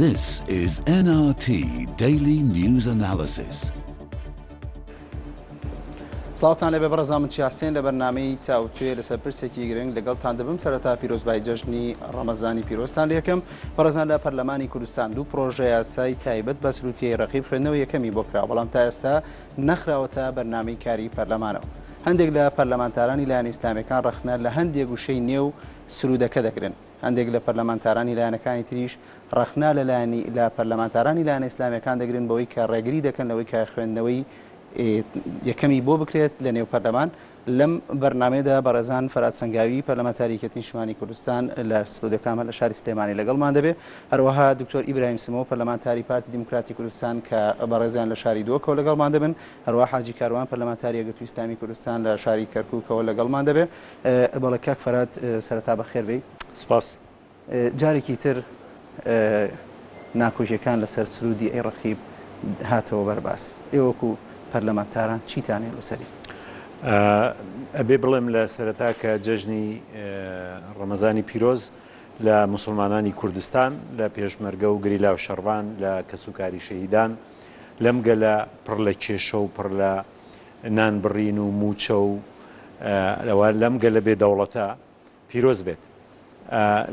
This is NRT Daily News Analysis. سڵاوتان لێبێ بەڕێزان من چیا حسێن لە بەرنامەی تاوتوێ لەسەر پرسێکی گرنگ لەگەڵتان دەبم سەرەتا پیرۆزبای جەژنی ڕەمەزانی پیرۆزتان لێکەم بەڕێزان لە پەرلەمانی کوردستان دوو پرۆژە یاسای تایبەت بە سروتیی ڕەقیب خوێندنەوە یەکەمی بۆ کرا بەڵام تا ئێستا نەخراوەتە بەرنامەی کاری پەرلەمانەوە هەندێک لە پەرلەمانتارانی لایەنە ئیسلامیەکان ڕەخنە لە هەندێک وشەی نێو سرودەکە دەگرن هەندێک لە پەرلەمانتارانی لایەنەکانی تریش ڕەخنە لە لایەنی لە پەرلەمانتارانی لایەنە ئیسلامیەکان دەگرن بەوەی کە ڕێگری دەکەن لەوەی کە خوێندنەوەی یەکەمی بۆ بکرێت لە نێو پەرلەمان. لەم بەرنامەیەدا بەڕێزان فەرهاد سەنگاوی پەرلەمانتاری یەکێتی نیشتمانی کوردستان لە ستۆدیۆکانمان لە شاری سلێمانی لەگەڵمان دەبێت، هەروەها دکتۆر ئیبراهیم سمۆ پەرلەمانتاری پارتی دیموکراتی کوردستان کە بەڕێزیان لە شاری دهۆکەوە لەگەڵمان دەبن، هەروەها حاجی کاروان پەرلەمانتاری یەکگرتووی ئیسلامی کوردستان لە شاری کەرکوکەوە لەگەڵمان دەبێت. بەڵێ کاک فەرهاد سەرەتا بەخێر بێی. سپاس. جارێکی تر ناکۆکیەکان لەسەر سرودی ئەی ڕەقیب هاتەوە بەر باس. ئێوە وەکو پەرلەمانتاران چیتان هەیە لەسەری؟ ئەبێ بڵێم لە سەرەتا کە جەژنی ڕەمەزانی پیرۆز لە موسڵمانانی کوردستان، لە پێشمەرگە و گریلا و شەڕڤان، لە کەسوکاری شەهیدان، لەم گەلە پڕ لە کێشە و پڕ لە نان بڕین و مووچە و ئەوە لەم گەلە بێ دەوڵەتە پیرۆز بێت.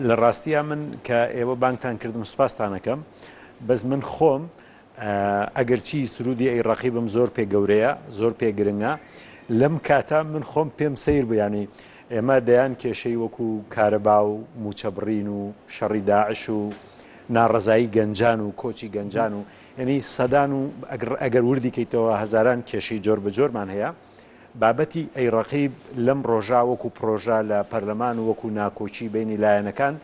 لە ڕاستیا من کە ئێوە بانگتان کردم سوپاستان ئەکەم بەس من خۆم ئەگەرچی سرودی ئەی ڕەقیبم زۆر پێ گەورەیە زۆر پێ گرنگە لەم کاتە من خۆم پێم سەیر بوو ینی ئێمە دەیان کێشەی وەکو کارەبا و موچەبڕین و شەڕی داعش و ناڕەزایی گەنجان و کۆچی گەنجان و یعنی سەدان و ئەگەر وردی کەیتەوە هەزاران کێشەی جۆر بە جۆرمان هەیە بابەتی ئەی ڕەقیب لەم ڕۆژە وەکو پڕۆژە لە پەرلەمان و وەکو ناکۆکی بەینی لایەنەکان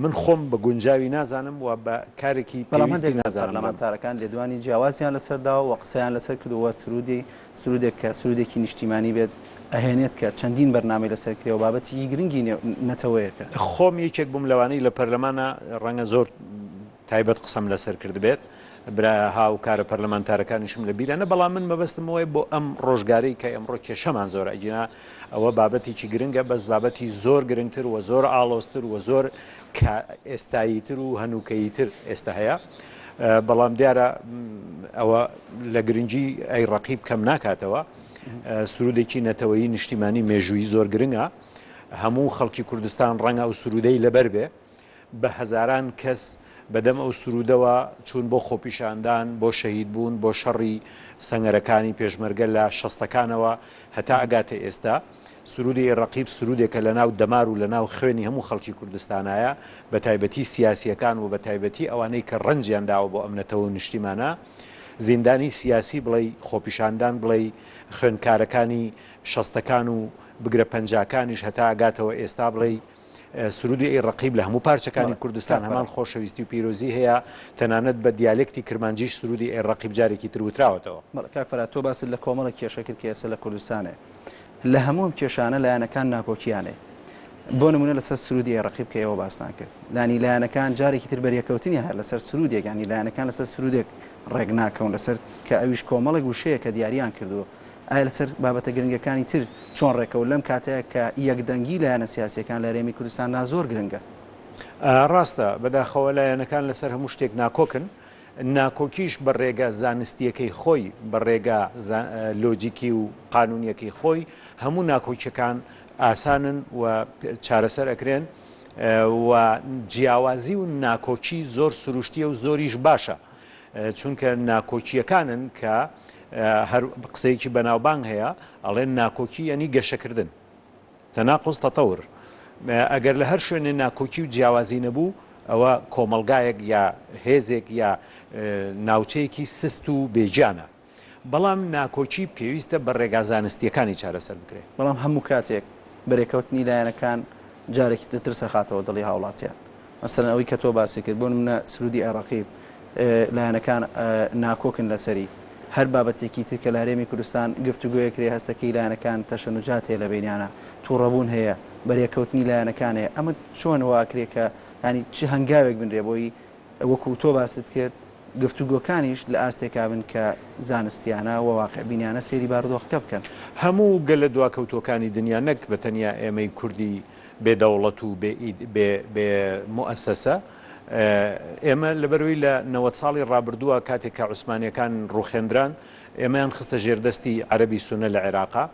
من خۆم بە گونجاوی نازانم و بە کارێکی بەڵام پێویستی هەندێک لە نازانم لەم. پەرلەمانتارەکان لێدوانی جیاوازیان لەسەر داوە و قسەیان لەسەر کردووە سرودی سرودێک کە سرودێکی نیشتیمانی بێت ئەهێنێت کە چەندین بەرنامەی لەسەر کرێ و بابەتێکی گرنگی نێو نەتەوەیەکە. خۆم یەکێک بووم لەوانەی لە پەرلەمانا ڕەنگە زۆر تایبەت قسەم لەسەر کردبێت، برا هاوکارە پەرلەمانتارەکانیشم لە بیرە نە، بەڵام من مەبەستم ئەوەیە بۆ ئەم ڕۆژگارەی کە ئێمڕۆ کێشەمان زۆرە، ئەگینا ئەوە بابەتێکی گرنگە، بەس بابەتی زۆر گرنگتر و زۆر ئاڵۆزتر و زۆر ئێستاییتر و هەنووکەییتر ئێستا هەیە، بەڵام دیارە ئەوە لە گرنگی ئەی ڕەقیب کەم ناکاتەوە، سرودێکی نەتەوەیی نیشتیمانی مێژوویی زۆر گرنگە، هەموو خەڵکی کوردستان ڕەنگە ئەو سرودەی لەبەر بێ، بە هەزاران کەس بە دەم ئەو سروودەوە چوون بۆ خۆپیشاندان، بۆ شەهید بوون، بۆ شەڕی سەنگەرەکانی پێشمەرگە لە شەستەکانەوە هەتا ئەگاتە ئێستا. سروودی ئەی ڕەقیب سروودێکە لە ناو دەمار و لە ناو خوێنی هەموو خەڵکی کوردستانایە، بە تایبەتی سیاسییەکان و بە تایبەتی ئەوانەی کە ڕەنجیان داوە بۆ ئەم نەتەوە و نیشتیمانە. زیندانی سیاسی بڵێی، خۆپیشاندان بڵێی، خوێندکارەکانی شەستەکان و بگرە پەنجاکانیش هەتا ئەگاتەوە ئێستا بڵێی، سرودی ئەی ڕەقیب لە هەموو پارچەکانی کوردستان هەمان خۆشەویستی و پیرۆزی هەیە، تەنانەت بە دیالێکتی کرمانجیش سرودی ئەی ڕەقیب جارێکی تر وتراوەتەوە. بەڵێ کاک فەرهاد تۆ باست لە کۆمەڵێک کێشە کرد کە ئێستا لە کوردستان هەیە. لە هەموو ئەم کێشانە لایەنەکان ناکۆکییان هەیە. بۆ نموونە لەسەر سرودی ئەی ڕەقیب کە ئێوە باستان کرد. یانی لایەنەکان جارێکی تر بەریەکەوتنیان هەیە لەسەر سرودێک، یانی لایەنەکان لەسەر سرودێک ڕێک ناکەون لەسەر کە ئەویش کۆمەڵێک وشەیە کە دیارییان کردووە. ئایا لەسەر بابەتە گرنگەکانی تر چۆن ڕێکەوت لەم کاتەیە کە یەکدەنگی لایەنە سیاسیەکان لە هەرێمی کوردستاندا زۆر گرنگە؟ ڕاستە، بەداخەوە لایەنەکان لەسەر هەموو شتێک ناکۆکن، ناکۆکیش بە ڕێگا زانستییەکەی خۆی، بە ڕێگا لۆجیکی و قانونییەکەی خۆی، هەموو ناکۆکییەکان ئاسانن و چارەسەر ئەکرێن و جیاوازی و ناکۆکی زۆر سروشتییە و زۆریش باشە، چونکە ناکۆکییەکانن کە هەر قسەیەکی بەناوبانگ هەیە ئەڵێن ناکۆکی یەنی گەشەکردن تەناقض تطور ئەگەر لە هەر شوێنێ ناکۆکی و جیاوازی نەبوو ئەوە کۆمەڵگایەک یا هێزێک یا ناوچەیەکی سست و بێگیانە بەڵام ناکۆکی پێویستە بە ڕێگا زانستییەکانی چارەسەر بکرێ. بەڵام هەموو کاتێک بەرێکەوتنی لایەنەکان جارێکی تر ترس ئەخاتەوە دڵی هاوڵاتیان. مەسەلەن ئەوەی کە تۆ باسی کرد بۆ نمونە سرودی ئەی ڕەقیب لایەنەکان ناکۆکن لەسەری هەر بابەتێکی تر کە لە هەرێمی کوردستان گفتوگۆیەک کرێ هەستەکەی لایەنەکان تەشەنوجات هەیە لە بەینیانە توڕەبوون هەیە بەرێکەوتنی لایەنەکان هەیە ئەمە چۆن واکرێ کە ینی چ هەنگاوێک بنرێ بۆی وەکو تۆ باست کرد گفتوگۆکانیش لە ئاستێکا بن کە زانستیانە و واقعبینیانە سەیری بارودۆخەکە بکەن. هەموو گەلە دواکەوتووەکانی دنیا نەک بە تەنیا ئێمەی کوردی بێ دەوڵەت و بێ بێ موئەسەسە. ئێمە لەبەرئەوەی لە 90 ساڵی ڕابردووە کاتێک کە عوسمانیەکان ڕوخێندران ئێمەیان خستە ژێردەستی عەرەبی سونە لە عێراقا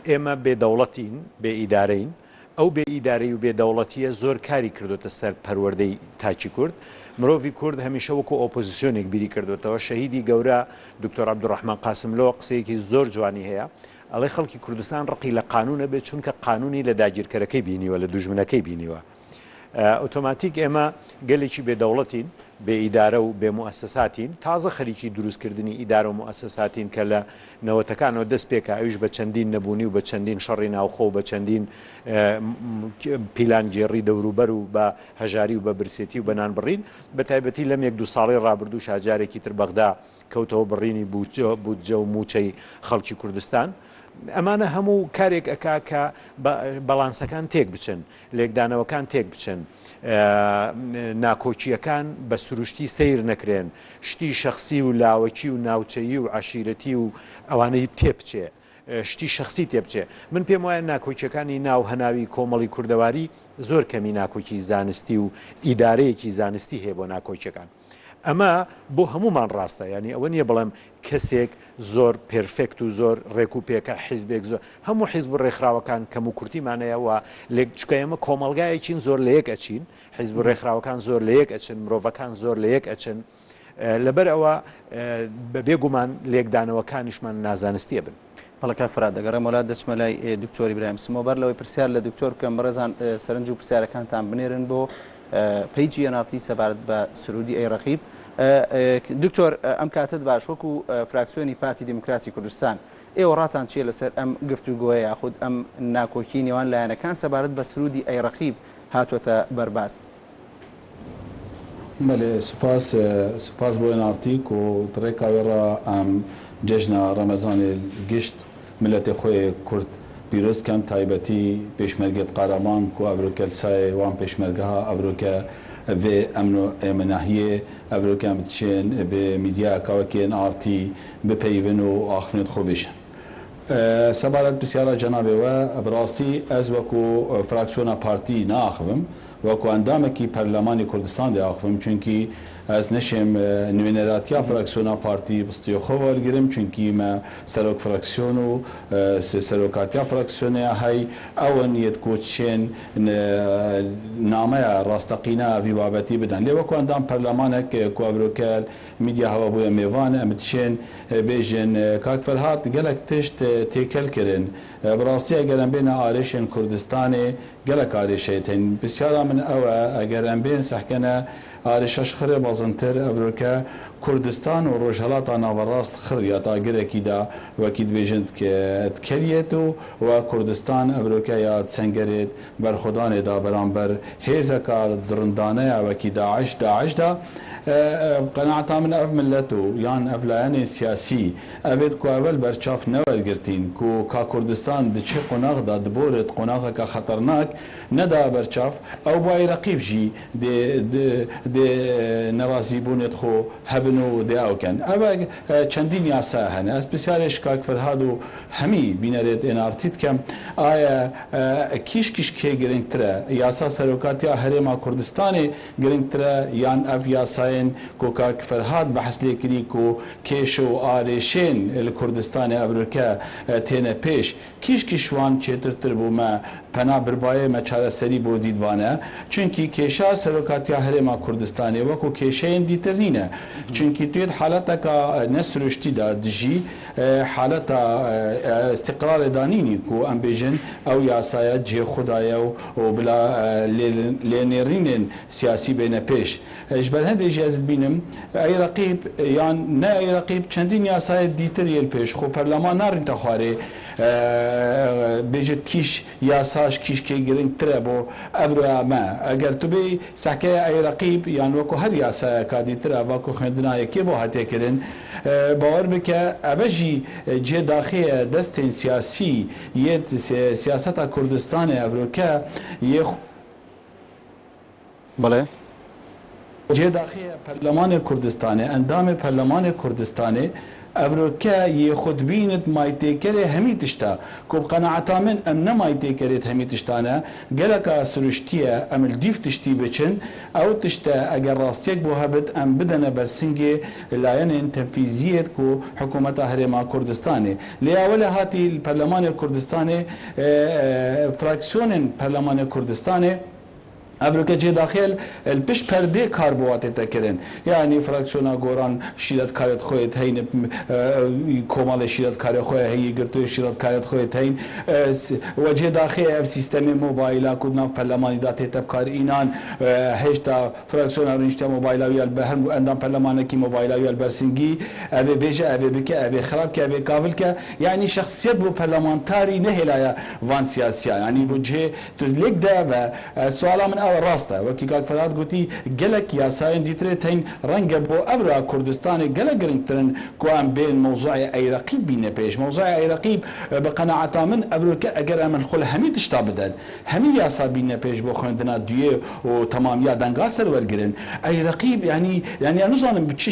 ئێمە بێ دەوڵەتین بێ ئیدارەین ئەو بێ ئیدارەی و بێ دەوڵەتیە زۆر کاری کردوتە سەر پەروەردەی تاکی کورد مرۆڤی کورد هەمیشە وەکو ئۆپۆزیسیۆنێک بیری کردوتەوە شەهیدی گەورە دکتۆر عەبدولڕەحمان قاسملۆ قسەیەکی زۆر جوانی هەیە ئەڵێ خەڵکی کوردستان ڕقی لە قانونە بێت چونکە قانونی لە داگیرکەرەکەی بینیوە لە دوژمنەکەی بینیوە ئۆتۆماتیک ئێمە گەلێکی بێ دەوڵەتین، بێ ئیدارە و بێ موئەسەساتین، تازە خەریکی دروستکردنی ئیدارە و موئەسەساتین کە لە نەوەتەکانەوە دەست پێکا ئەویش بە چەندین نەبوونی و بە چەندین شەڕی ناوخۆ و بە چەندین پیلانگێڕی دەوروبەر و بە هەژاری و بە برسێتی و بە نانبڕین بە تایبەتی لەم یەک دوو ساڵەی ڕابردووشا جارێکی تر بەغدا کەوتەوە بڕینی بودجە و مووچەی خەڵکی کوردستان. ئەمانە هەموو کارێک ئەکا کە بەڵانسەکان تێک بچن. لێکدانەوەکان تێک بچن، ناکۆکییەکان بە سروشتی سەیر نەکرێن، شتی شەخسی و لاوەکی و ناوچەیی و عەشیرەتی و ئەوانەی تێبچێ، شتی شەخسی تێبچێ. من پێم وایە ناکۆکییەکانی ناو هەناوی کۆمەڵی کوردەواری زۆر کەمی ناکۆکی زانستی و ئیدارەیەکی زانستی هەیە بۆ ناکۆکییەکان. ئەمە بۆ هەموومان ڕاستە، یانی ئەوە نییە بڵێم کەسێک زۆر پێرفێکت و زۆر ڕێک و پێکە، حیزبێک زۆر، هەموو حیزب و ڕێکخراوەکان کەموکورتیمان هەیە و لێک، چونکە ئێمە کۆمەڵگایەکین زۆر لە یەک ئەچین، حیزب و ڕێکخراوەکان زۆر لە یەک ئەچن، مرۆڤەکان زۆر لە یەک ئەچن، لەبەر ئەوە بە بێ گومان لێکدانەوەکانیشمان نازانستی ئەبن. بەڵێ کاک فەرهاد دەگەڕێمەوە لات دەچمە لای دکتۆر ئیبراهیم سمۆ بەر لەوەی پرسیار لە دکتۆر بکەم بەڕێزان سەرنج و پرسیارەکانتان بنێرن بۆ پەیجی NRT سەبارەت بە سرودی ئەی ڕەقیب دکتۆر ئەم کاتت باش وەکو فراکسیۆنی پارتی دیموکراتی کوردستان ئێوە ڕاتان چییە لەسەر ئەم گفتوگۆیە یاخود ئەم ناکۆکی نێوان لایەنەکان سەبارەت بە سرودی ئەی ڕەقیب هاتووەتە بەرباس؟ بەلێ سوپاس سوپاس بۆ NRT کو di rêka wê re em cejna Remezanê li gişt miletê xwe yê Kurd pîroz dikem taybetî pêşmergê di qareman ku evroke li sayê wan pêşmergeha evroke vê emn û êminahiyê evroke em diçên bi mîdyayeka wekî NRT bipeyivin û axivnê di xwe bêjin. Sebaret pisyara cenabê we bi rastî ez weku fraksiyona partî naaxivim Wekû endamekî Perlemanê Kurdistanê axivim çunkî ez neşêm nwêneratiya fraksiyona partî bi stûyê xwe wergirim çunkî me serok fraksiyon û serokatiya fraksiyonê ya hey ew in yê ku çên nameya rasteqîne vî babetî bidin. Lê wekû endam perlemanek ku evrokel mîdya hewa bûye mêvan em diçên bêjin Kak Ferhat gelek tişt têkel kirin. Bi rastî eger em bêne arêşên Kurdistanê Gelek arêşeyê tên. Pisyara min ew e, eger em bên sehkene arêşa ji xirê mezintir evroke Kurdistan û Rojhelata Naverast xir ya ta girekî de wekî dibêjin dikeliyêt û we Kurdistan evroke ya disengerêt berxwedanê de beramber hêzeka dirindaneya wekî daiş daiş de qenaeta min ev milet û yan ev layenên siyasî Evêt ku evel berçav newergirtîn ku ka Kurdistan di çi qonax de diborit qonaxeke xeternak nedaye berçav, ew bayî reqîb jî dê dê nerazîbûnêt xwe hebin û dê ew ken. Ev çendîn yasaya hene. Ez pisyarê ji kak Ferhad û hemî bînerêt NRT dikem, aye kîş kîş kê giringtir e, yasa Serokatiya Herêma Kurdistanê giringtir e yan ev yasayên ku kak Ferhad behs lê kirî ku Kêş û arêşên li Kurdistanê evrûke têne pêş. Kîş kîş wan çêtirtir bû me pena birbayê me çareserî bo dîtbane. Çunkî kêşa Serokatiya Herêma Kurdistanê wekû kêşeyên dîtir nîne. Çunkî tu yê di haleteka ne siruştî de dijî, haleta îstîqrarê de nînî ku em bêjin ew yasaya cihê xwe de ye û bila lênêrînên siyasî bêne pêş. Ji ber hindê jî ez dibînim ey reqîb yan ne ey reqîb çendîn yasayê dîtir yê li pêş xwe perleman narînte xwarê bêjit kîş yasa ji kîşkê giringtir e bo evroya me. Eger tu bêyî sehkeya ey reqîb yan weko her yasayeka dîtir e va ku xwendina yekê bo hatiye kirin bawer bike eve jî cihê daxê ye destên siyasî yê siyaseta Kurdistanê evroke yê بەڵێ. جێ داخێیە پەرلەمانێ کوردستانێ، ئەندامێ پەرلەمانێ کوردستانێ ئەڤرۆکە یێ خود بینت مای تێکەرێ هەمی تشتا کو بقەناعەتا من ئەم نە مای تێکەرێت هەمی تشتانە گەلەکا سروشتیە ئەم لدیف تشتی بچن ئەو تشتە ئەگەر ڕاستیەک بۆ هەبت ئەم بدەنە بەرسنگێ لایەنێن تەنفیزیێت کو حکومەتا هەرێما کوردستانێ لێیاوەلە هاتی پەرلەمانێ کوردستانێ فراکسیۆنێن پەرلەمانێ کوردستانێ ئەڤرکە جێ داخێل پشت پەردێ کار بۆ واتێتە کرن یانی فراکسیۆنا گۆران شیرەت کارێت خۆیت هەین کۆمەڵێ شیرەت کارێ خۆیە هەین یەکگرتووێ شیرەت کارێت خۆیت هەین وە جێ داخێ ئەڤ سیستەمێ مۆبایلا کو ناڤ پەرلەمانی دا تێتە بکار ئینان هێشتا فراکسیۆنا رونیشتە مۆبایلا ویال بە هەر ئەندام پەرلەمانەکی مۆبایلا ویال بەرسنگی ئەڤێ بێژە ئەڤێ بکە ئەڤێ خراب کە ئەڤێ کاڤل کە یانی شەخسیەت بۆ پەرلەمانتاری نەهێلایە ڤان سیاسیا یانی بۆ جێ تو لێک دە ڤە سوالا من ئەوە ڕاستە وەکی کاک فەرهاد گوتی گەلەک یاسایێن دیترێ تەین ڕەنگە بۆ ئەڤرا کوردستانێ گەلەک گرنگترن کو ئەم بێن مەوزوعێ ئەی رەقیب بینە پێش مەوزوعێ ئەی رەقیب بە قەناعەتا من ئەڤرۆکە ئەگەر ئەمن خو لە هەمی تشتا بدەن هەمی یاسا بینە پێش بۆ خوێندنا دویێ و تەمامیا دەنگا سەر وەرگرن ئەی رەقیب یانی یانی ئە نزانم بچ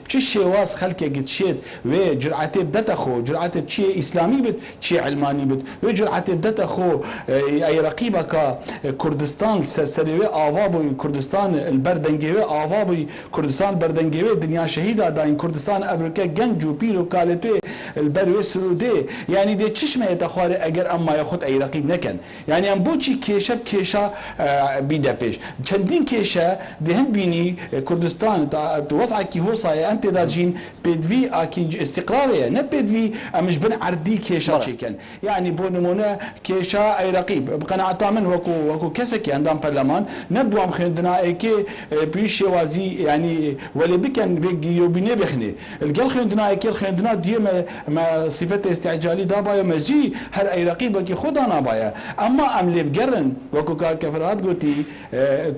بچ شێواز خەلکێک دچێت وێ جورعەتێ بدەتە خۆ جورعەتێ چیێ ئیسلامی بت چی عەلمانی بت وێ جورعەتێ بدەتە خۆ ئەی ڕەقیبە کا کوردستان سەر سەرێ وێ ئاڤا بووی کوردستان لبەر دەنگێ وێ ئاڤا بووی کوردستان بەر دەنگێ وێ دنیا شەهیدا داین کوردستان ئەڤرکە گەنج و پیر و کالێ توێ لبەر وێ سروودێ یانی دێ چشمە یێتە خوارێ ئەگەر ئەم مایە خود ئەی ڕەقیب نەکەن یانی ئەم بۆچی کێشە بکێشە بیدە پێش چەندین کێشە دێ هەم بینی کوردستان وەزعەکی هۆسایە ئەم تێدا جین پێدڤی ئاکینج ئیستیقرارەیە نە پێدڤی ئەمش بن عەردی کێشە چیکەن یانی بۆ نمونە کێشە ئەی رەقیب بقەناعەتا من وەکو وەکو کەسەکی ئەندام پەرلەمان نەدوام خوێندنا ئێکێ پوی شێوازی یانی وەلێ بکەن ڤێ گیرۆبینێ بخنێ لگەل خوێندنا ئێکێ خوێندنا دویێ مە مە سیفەتێ ئیستیعجالی دابایە مە ژی هەر ئەی رەقیب وەکی خۆ دانابایە ئەمما ئەم لێ بگەرن وەکو کاک فەرهاد گۆتی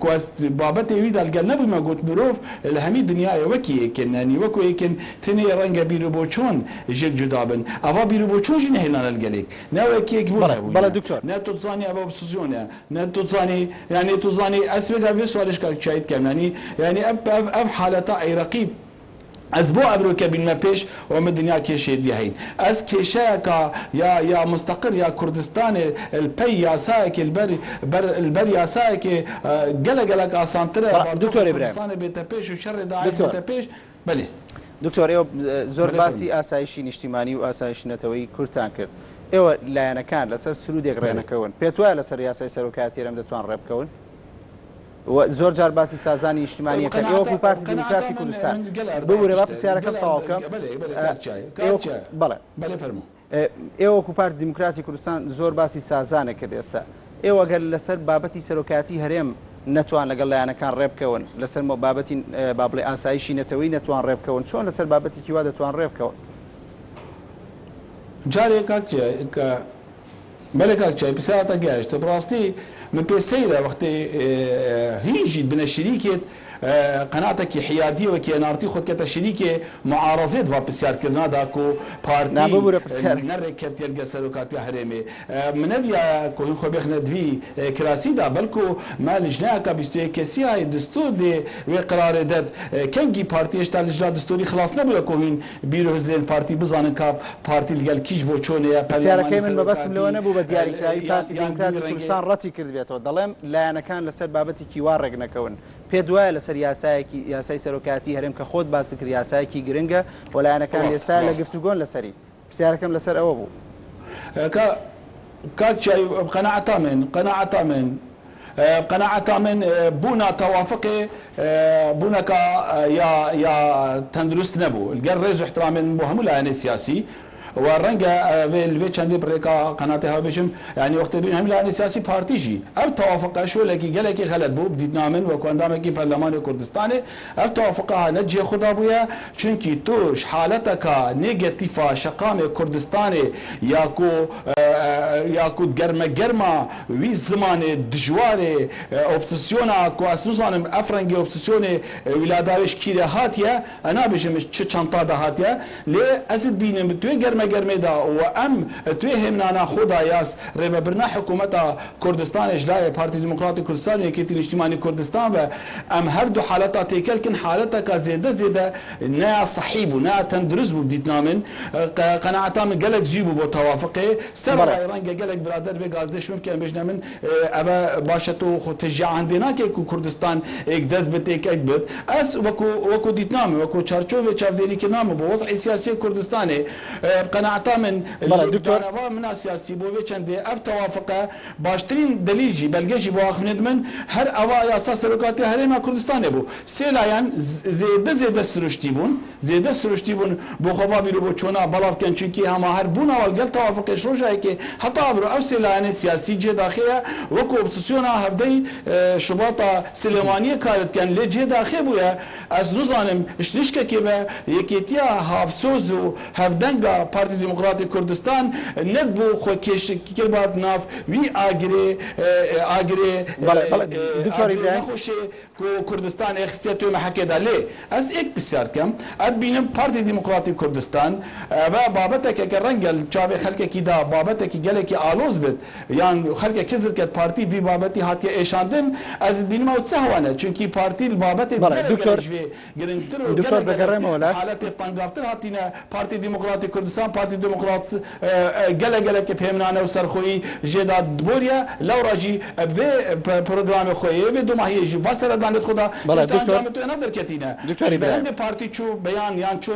کو ئەز بابەتێ وی دا لگەل نەبوویمە گۆت مرۆڤ لە هەمی دنیایێ وەکی یەکن یانی وەکو یەکن تنێ ڕەنگە بیر و بۆچۆن ژێک جودا بن ئەڤا بیر و بۆچۆن ژی نەهێلانە لگەلێک نە وەکی یەک بوون بەڵێ بەڵێ هەبووینە دکتۆر. نە تو تزانی ئەڤ ئۆپسزیۆنە نە تو تزانی یانی تو زانی ئەز وێگا ڤێ سوالێش کاک چایت کەم یانی یانی ئەڤ ئەڤ ئەڤ حالەتا ئەی رەقیب ئەز بۆ ئەڤرۆکە بینمە پێش و م دنیا کێشێ دی هەین ئەز کێشەیەکا یا یا مستەقر یا کوردستانێ ال پەی یاسایەکێ ال بەر بەر ال بەر یاسایەکێ گەلە گەلەک ئاسانترە بەڵام باردۆخی دکتۆر ئیبراهیم کوردستانێ بێتە پێش و شەڕێ داعش دکتۆر بێتە پێش بەلێ. دکتۆر ئێوە زۆر بەلێ باسی فەرموو. ئاسایشی نیشتیمانی و ئاسایشی نەتەوەیی کوردتان کرد ئێوە لایەنەکان لەسەر سرودێک بەلێ. ڕێنەکەون پێت وایە لەسەر یاسای سەرۆکایەتی هەرێم دەتوان ڕێبکەون؟ و زۆر جار باسی سازانی نیشتیمانی ئەکەن ئێوە وەکو پارتی دیموکراتی کوردستان ببورە با پرسیارەکەم تەواو بکەم بەڵێ ئێوە وەکو پارتی دیموکراتی کوردستان زۆر باسی سازانە کرد ئێستا ئێوە گەر لەسەر بابەتی سەرۆکایەتی هەرێم نەتوان لەگەڵ لایەنەکان ڕێبکەون لەسەر بابەتی با بڵێ ئاسایشی نەتەوەی نەتوان ڕێبکەون چۆن لەسەر بابەتێکی وا دەتوان ڕێبکەون؟ جارێ کاک بەلێ کاک چای پرسیارتە گەشت بڕاستی من پێ سەیرە وەختی هین ژیت بنە شریکێت قەناتەکی حیادیە وەکی ئێن ئاڕ تی خۆت کەتە شریکێ معارەزێت ڤا پرسیار کرنا دا کو نا پارتی ببورە پرسیارەکە. نە رێککەفتیە لگەر سەرۆکاتیا هەرێمێ منەڤیا کو هین خۆ بێخنە دوی کراسی دا بەلکو مە لجنەیەکا 21 کەسی های دستور دێ وێ قرارێ دەد کەنگی پارتی هێشتا لجنا دستوری خلاس نەبویە کو هین بیر و هزرێن پارتی بزانن کا پارتی لگەل کیش بۆ چۆنێە پەرلەمانی پرسیارەکەی من مەبەستم لەوە سەرۆکاتی نەبوو بە دیاریکراوی یان پارتی یان دوی دیموکراتی رەنگێ. کوردستان ڕەتی کردبێتەوە، دەڵێم لایەنەکان لەسەر بابەتێکی وا ڕێک نەکەون، پێت وایە لەسەر یاسایەکی یاسای سەرۆکایەتی هەرێم کە خۆت باست کرد یاسایەکی گرنگە و لایەنەکان ڕاستە ئێستا لە ڕاستە. گفتوگۆن لەسەری، پرسیارەکەم لەسەر ئەوە بوو. کا کاک چیای قەناعەتا من قەناعەتا من قەناعەتا من بوونا تەوافقێ بوونەکا یا یا تەندروست نەبوو لگەر ڕێز و احترامێ من بۆ هەموو لایەنێ سیاسی و ڕەنگە لڤێ چەندێ بڕێکا قەناتێ هاو بێژم یانی وەختێ بین هەم لایەنێ سیاسی پارتی ژی ئەڤ تەوافقە شۆلەکی گەلەکی غەلەت بوو بدیتنا من وەکو ئەندامەکی پەرلەمانێ کوردستانێ ئەڤ تەوافقە ها نە جێ خودا بوویە چونکی توش حالەتەکا نێگەتیفا شەقامێ کوردستانێ یا کو یا کو گەرمە گەرما وی زمانێ دژوارێ ئۆپسسیۆنا کو ئەس نزانم ئەف ڕەنگێ ئۆپسسیۆنێ ویلاداوێش کیرێ هاتیە ئە نابێژم چ چەنتا دا هاتیە لێ ئەزت بینم توێ گەرمە. گەرمە گەرمێ دا و ئەم توێ هێمنانا خۆدا یاس رێڤەبرنا حکوومەتا کوردستانێ ژ لایێ پارتی دیموکراتی کوردستان و یەکێتی نیشتیمانی کوردستان ڤە ئەم هەر دو حالەتا تێکەل کن حالەتەکا زێدە زێدە نەیا سەحی بوو نەیا تەندروست بوو بدیتنا من قەناعەتا من گەلەک زوی بوو بۆ تەوافقێ سەرەڕای ڕەنگە گەلەک برادەر بێ گازدێش من بکەن بێژنە من ئەڤە باشە تۆ خۆ تەشجیع هەندێ ناکەی کو کوردستان ئێک دەست بت ئێک ئەک بت ئەس وەکو وەکو دیتنا من وەکو چارچۆڤێ چاڤدێری کرنا من بۆ وەزعی سیاسیێ کوردستانێ قەناعەتا من بەڵێ دکتۆر. لێکدانەڤا منا سیاسی بۆ ڤێ چەندێ ئەڤ تەوافقە باشترین دەلیل ژی بەلگە ژی بۆ ئاخڤنێد من هەر ئەڤا یاسا سەرۆکاتیا هەرێما کوردستانێ بوو. سێ لایەن زێدە زێدە سروشتی بوون، زێدە سروشتی بوون بۆ خۆ ڤا بیرو بۆ چۆنا بەڵاڤ کەن چونکی هەما هەر بووناوە لگەل تەوافقێش ڕۆژایەکێ هەتا ئەڤرۆ ئەو سێ لایەنێ سیاسی جێ داخێیە وەکو ئۆپسسیۆنا هەڤدەی شوباتا سلێمانیێ کارت کەن لێ جێ داخێ بوویە ئەز نزانم شنیشکەکێ ڤە یەکێتیا هاڤسۆز و هەڤدەنگا پارتی دیموکراتی کوردستان نەدبوو خۆ کێش کربات ناڤ وی ئاگرێ ئاگرێ بەڵێ بەڵێ دکتۆر ئاگرێ ئیبراهیم. نەخۆشێ کو کوردستان ئێ خستیە توێ مەحەکێ دا لێ ئەز ئێک پرسیار دکەم ئەد بینم پارتی دیموکراتی کوردستان ئەڤە بابەتەکە کە ڕەنگە چاڤێ خەلکەکی دا بابەتەکی گەلەکی ئالۆز بێت یان خەلکە کزر کەت پارتی ڤی بابەتی هاتیە ئێشاندن ئەز دبینم ئەو چ هەوانە چونکی پارتی بابەتێ بەڵێ گەلەک دکتۆر گەلەک ژڤێ گرنگتر و دکتۆر گەلەک گەلەک دەگەڕێمەوە لات. حالەتێ تەنگاڤتر هاتینە پارتی دیموکراتی کوردستان پارتی دیموکرات گەلەک گەلەک پێمنانە و سەرخۆیی ژێدا دبۆریە لەوڕا ژی ڤێ پرۆگرامێ خۆیێ ڤێ دوماهیێ ژی ڤا سەرەدانێت خۆدا بەڵێ هێشتا دکتۆر ئەنجامێ توێ نەدەرکەتینە دکتۆر ژ ئیبراهیم. بەهەندێ پارتی چۆ بەیان یان چۆ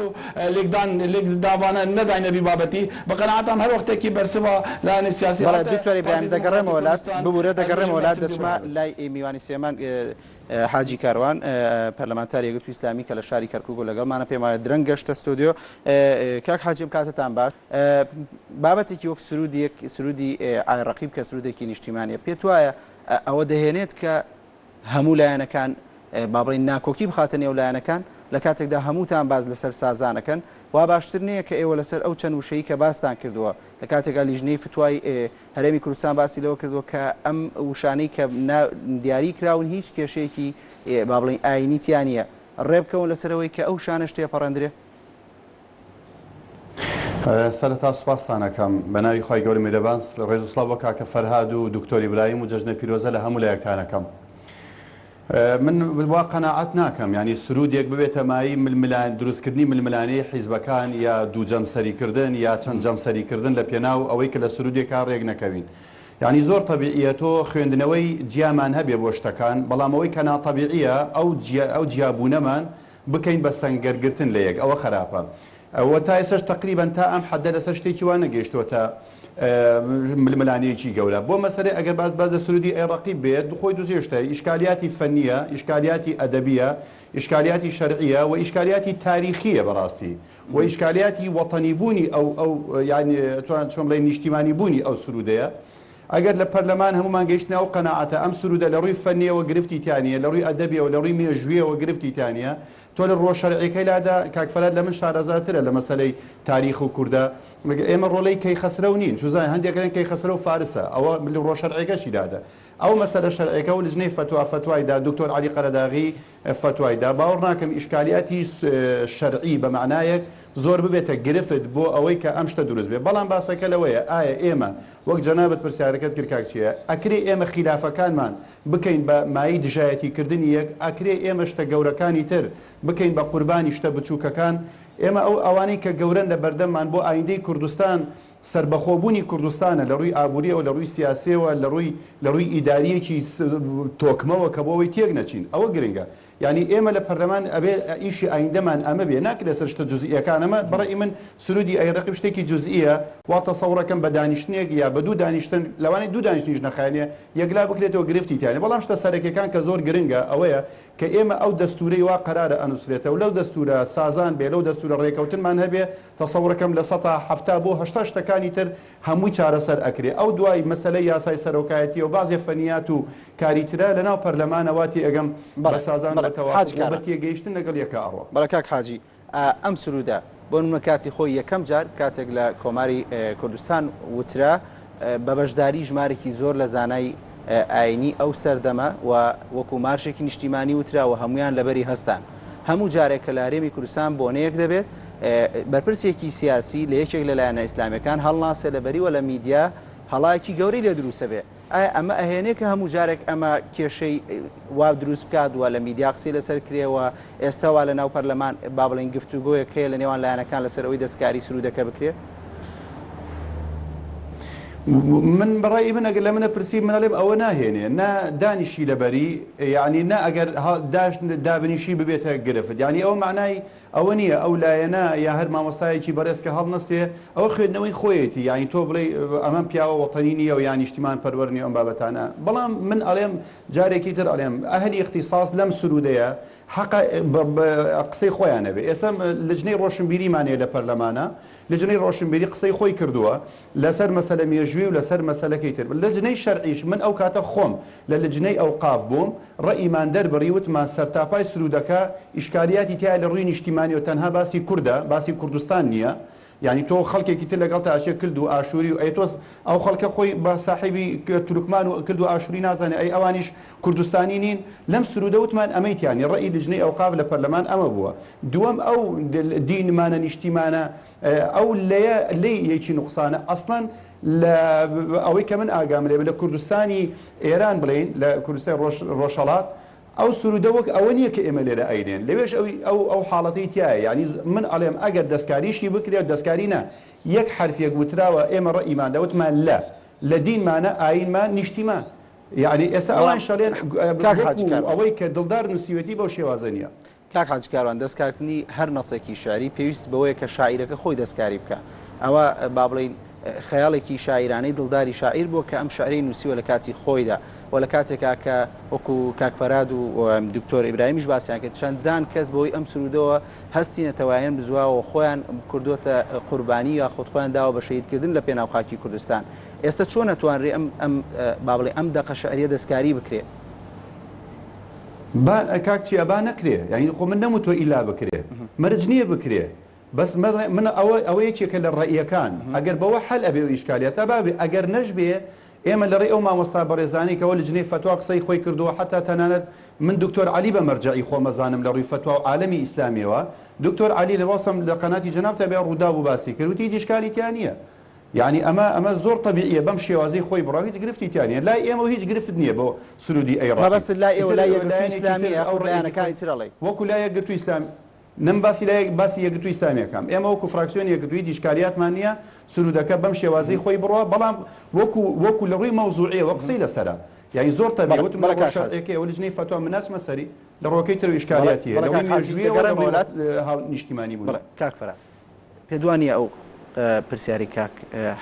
لێکدان لێکداڤانە نەداینە ڤی بابەتی بە قەناعەتام هەر وەختێکی بەرسڤا لایەنێ سیاسی بەڵێ هاتە دکتۆر پارتی ئیبراهیم دیموکراتی دەگەڕێمەوە لات کوردستان ببورە ئەز بێژم دەگەڕێمەوە لات بەرسڤ دوو دەچمە بەهەبت. لای میوانی سێمان حاجی کاروان پەرلەمانتاری یەکگرتووی ئیسلامی کە لە شاری کەرکوک و لەگەڵمانە پێم وایە درەنگ گەشتە ستۆدیۆ کاک حاجی ئەم کاتەتان باش بابەتێکی وەک سرودێک سرودی ئای ڕەقیب کە سرودێکی نیشتیمانیە پێت وایە ئەوە دەهێنێت کە هەموو لایەنەکان با بڵێین ناکۆکی بخاتە نێو لایەنەکان لە کاتێکدا هەمووتان باس لەسەر سازانەکەن وا باشتر نییە کە ئێوە لەسەر ئەو چەند وشەی کە باستان کردووە لە کاتێکا لیژنەی فتوای هەرێمی کوردستان باسی لەوە کردووە کە ئەم وشانەی کە دیاری کراون هیچ کێشەیەکی با بڵێین ئایینی تیا نییە ڕێبکەون لەسەرەوەی کە ئەو شانەش تێپەڕێندرێ. سەرەتا سوپاستان ئەکەم بە ناوی خوای گەورە میرەبان ڕێز و سڵاو بۆ کاکە فەرهاد و دکتۆر ئیبراهیم و جەژنە پیرۆزە لە هەموو لایەکتان ئەکەم من وا قەناعەت ناکەم یانی سرودێک ببێتە مایەی ململان دروستکردنی ململانێی حیزبەکان یا دوو جەمسەریکردن یا چەند جەمسەریکردن لە پێناو ئەوەی کە لە سرودێکا ڕێک نەکەوین یانی زۆر تەبیعیە تۆ خوێندنەوەی جیامان هەبێ بۆ شتەکان بەڵام ئەوەی کە ناتەبیعیە ئەو ئەو جیابوونەمان بکەین بە سەنگەر گرتن لە یەک ئەوە خەراپە وە تا ئێسەش تەقریبەن تا ئەم حەدە لەسەر شتێکی وا نەگەیشتۆتە ململانێیەکی گەورە بۆ مەسەلەی ئەگەر باس باس لە سرودی ئەی ڕەقیب بێت خۆی دوزێشتە ئیشکالیاتی فەنیە ئیشکالیاتی ئەدەبیە ئیشکالیاتی شەرعیە و ئیشکالیاتی تاریخیە بەڕاستی و ئیشکالیاتی وەتەنی بوونی ئەو ئەو یانی توان چۆن بڵێین نیشتیمانی بوونی ئەو سرودەیە ئەگەر لە پەرلەمان هەموومان گەیشتنە ئەو قەناعەتە ئەم سروودە لە ڕووی فەنییەوە گرفتی تیا نییە، لە ڕووی ئەدەبیەوە، لە ڕووی مێژوویەوە گرفتی تیا نییە، تۆ لە ڕووە شەرعیەکەی لادا، کاک فەرهاد لە من شارەزاترە لە مەسەلەی تاریخ و کوردە، ئێمە ڕۆلەی کەیخەسرەو نین، چوزانین هەندێک ئەڵێن کەیخەسرەو فارسە، ئەوە لە ڕووە شەرعیەکەشی لادە. ئەو مەسەلە شەرعیەکە و لجنەی فەتوا فەتوای دا، دکتۆر عەلی قەرەداغی فەتوای دا، باوەڕ ناکەم ئیشکالیاتی شەرعی بە مەعنایەک زۆر ببێتە گرفت بۆ ئەوەی کە ئەم شتە دروست بێ، بەڵام باسەکە لەوەیە ئایا ئێمە وەک جەنابت پرسیارەکەت کرد کاک چیا، ئەکرێ ئێمە خیلافەکانمان بکەین بە مایەی دژایەتی کردنی یەک، ئەکرێ ئێمە شتە گەورەکانی تر بکەین بە قوربانی شتە بچووکەکان، ئێمە ئەو ئەوانەی کە گەورەن لە بەردەممان بۆ ئایندەی کوردستان سەربەخۆبوونی کوردستانە لە ڕووی ئابووریەوە، لە ڕووی سیاسیەوە، لە ڕووی لە ڕووی ئیداریەکی تۆکمەوە کە بۆ ئەوەی تێک نەچین ئەوە گرنگە. یانی ئێمە لە پەرلەمان ئەبێ ئیشی ئایندەمان ئەمە بێ ناکرێ لەسەر شتە جوزئیەکان ئەمە بەڕەئی من سرودی ئەی ڕەقیب شتێکی جوزئیە وا تەسەوڕەکەم بە دانیشتنێک یا بە دوو دانیشتن لەوانەیە دوو دانیشتنیش نەخایەنێ یەکلا بکرێتەوە گرفتی تیا نیە بەڵام شتە سەرەکیەکان کە زۆر گرنگە ئەوەیە کە ئێمە ئەو دەستورەی وا قەرارە ئەنوسرێتەوە لەو دەستورە سازان بێ لەو دەستورە ڕێکەوتنمان هەبێ تەسەوڕەکەم 70% بۆ 80 شتەکانی تر هەمووی چارەسەر ئەکرێ ئەو دوای مەسەلەی یاسای سەرۆکایەتیە و بەعزێ فەنیات و کاری ترە لەناو پەرلەمانە وا تێئەگەم بە بەڵێ سازان و بەڵێ بە حاجی تەوافوق و بە کاران. تێگەیشتن لەگەڵ یەکا ئەڕوا. بەڵێ کاک حاجی ئەم سروودە بۆ نمونە کاتی خۆی یەکەم جار کاتێک لە کۆماری کوردستان وترا بە بەشداری ژمارێکی زۆر لە زانای ئاینی ئەو سەردەمە و وەکو مارشێکی نیشتیمانی وترا و هەمویان لەبەری هەستان. هەموو جارێک کە لە هەرێمی کوردستان بۆنەیەک دەبێت. بەرپرسێکی سیاسی لە یەکێک لە لایەنە ئیسلامیەکان هەڵناسێ لەبەری وە لە میدیا هەڵایەکی گەورەی لێ دروستە بێ ئایا ئەمە ئەهێنێ کە هەموو جارێک ئەمە کێشەی وا دروست بکات و لە میدیا قسەی لەسەر کرێ و ئێستا وا لە ناو پەرلەمان با بڵێین گفتوگۆیەک هەیە لە نێوان لایەنەکان لەسەر ئەوەی دەستکاری سروودەکە بکرێ؟ من بەڕای من ئەگەر لە منە پرسی من ئەڵێم ئەوە ناهێنێ نا دانیشی لەبەری یعنی نا ئەگەر داش دابنیشی ببێتە گرفت یعنی ئەو معنای ئەوە نییە ئەو لایەنە یا هەر مامۆستایەکی بەڕێز کە هەڵنەسێ ئەوە خوێندنەوەی خۆیەتی یانی تۆ بڵێی ئەمەم پیاوە وەتەنی نییە و یا نیشتیمان پەروەر نییە ئەم بابەتانە بەڵام من ئەڵێم جارێکی تر ئەڵێم ئەهلی ئیختیساس لەم سرودەیە حەقە قسەی خۆیان هەبێ ئێستا لجنەی ڕۆشنبیریمان هەیە لە پەرلەمانە لجنەی ڕۆشنبیری قسەی خۆی کردووە لەسەر مەسەلە مێژووی و لەسەر مەسەلەکەی تر لجنەی شەرعیش من ئەو کاتە خۆم لە لجنەی ئەوقاف بووم ڕەئیمان دەربڕی وتمان سەرتاپای سرودەکە ئیشکالیاتی تیایە لە ڕووی نیشتیمانیەوە تەنها باسی کوردە باسی کوردستان نیە یانی تۆ خەڵکێکی تر لەگەڵتا ئەچێ کلد و ئاشوری و ئەی تۆ ئەو خەڵکە خۆی بە ساحێبی تورکمان و کلد و ئاشوری نازانێ ئەی ئەوانیش کوردستانی نین لەم سرودە وتمان ئەمەی تیا نیە ڕەئی لجنەی ئەوقاف لە پەرلەمان ئەمە بووە دووەم ئەو دینمانە نیشتیمانە ئەو لەیە لێی یەکی نوقسانە ئەسڵەن لە ئەوەی کە من ئاگام لێ لە کوردستانی ئێران بڵێین لە کوردستانی ڕۆژهەڵات ئەو سرودە وەک ئەوە نییە کە ئێمە لێرە ئەیلێن لەوێش ئەوی ئەو ئەو حاڵەتەی تایە یعنی من ئەڵێم ئەگەر دەستکاریشی بکرێت دەستکاری نا یەک حرفێک وتراوە ئێمە ڕەئیمان دەوتمان لە لە دینمانە ئاینمان نیشتیمان یعنی ئێستا ئەوان شەڵێن ئەوەی کە دڵدار نووسیوێتی بەو شێوازە نییە. کاک حاجی کاروان دەستکارکردنی هەر نەسێکی شیعری پێویست بەوەیە کە شاعیرەکە خۆی دەستکاری بکا ئەوە با بڵێین خەیاڵێکی شاعیرانەی دڵداری شاعیر بووە کە ئەم شعرەی نووسیوە لە کاتی خۆیدا و لە کاتێکا کە وەکو کاک فەراد و دکتۆر ئیبراهیمیش باسیان کرد چەندان کەس بەهۆی ئەم سرودەوە هەستی نەتەوایان بزواوە و خۆیان کردووەتە قوربانی یاخود خۆیان داوە بە شەهیدکردن لە پێناو خاکی کوردستان ئێستا چۆن ئەتوانرێ ئەم ئەم با بڵێ ئەم دەقە شعریە دەستکاری بکرێ؟ با کاک چیا با نەکرێ یانی خۆ من نەموتوە ئیلا بکرێ مەرج نییە بکرێ بەس من ئەوە ئەوە یەکێکە لە ڕەئیەکان ئەگەر بەوە حەل ئەبێ و ئیشکالیاتە با بێ ئەگەر نەشبێ ئێمە لە ڕێی ئەو مامۆستا بەڕێزانەی کەەوە لجنەی فەتوا قسەی خۆی کردووە حتا تەنانەت من دکتۆر عەلی بە مەرجەعی خۆمەزانم لە ڕووی فەتوا و عالەمی ئیسلامیەوە دکتۆر عەلی لە وەسم لە قەناتی جەنابتان بێ ڕووداو بوو باسی کرد وتی هیچ ئیشکالی تیا نییە یانی ئەمە ئەمە زۆر تەبیعیە بەم شێوازەی خۆی بڕا هیچ گرفتی تیا نیە لای ئێمە هیچ گرفت نیە بۆ سرودی ئەی ڕەقیب مەبەستت لای ئێوە ئیتر لای یەکگرتووی لایەنێکی تر ئیسلامیە ئەو یاخود ڕەئیەکی خۆی لایەنەکانی تر ئەڵێی؟ وەکو لای یەکگرتووی ئیسلامی نم باسی لای باسی یەکگرتووی ئیسلامی ئەکەم ئێمە وەکو فراکسیۆنی یەکگرتوو هیچ ئیشکالیاتمان نیە سرودەکە بەم شێوازەی خۆی بڕوا بەڵام وەکو وەکو لە ڕووی مەوزوعیەوە قسەی لەسەرە یانی زۆر تەبیعیە بەڵێ وتم لە بەڵێ ڕووە کاک حاجی. شەرعیەکەی ئەوە لجنەی فەتوا من ناچمە سەری لە ڕووەکەی ترەوە بەڵێ ئیشکالیاتی هەیە لە بەڵێ ڕووی کاک حاجی مێژوویەوە لە دەگەڕێمەوە ڕووی لات. هاونیشتیمانی بەڵێ بوونەوە. کاک فەرهاد. پێت وا نییە ئەو پرسیارەی کاک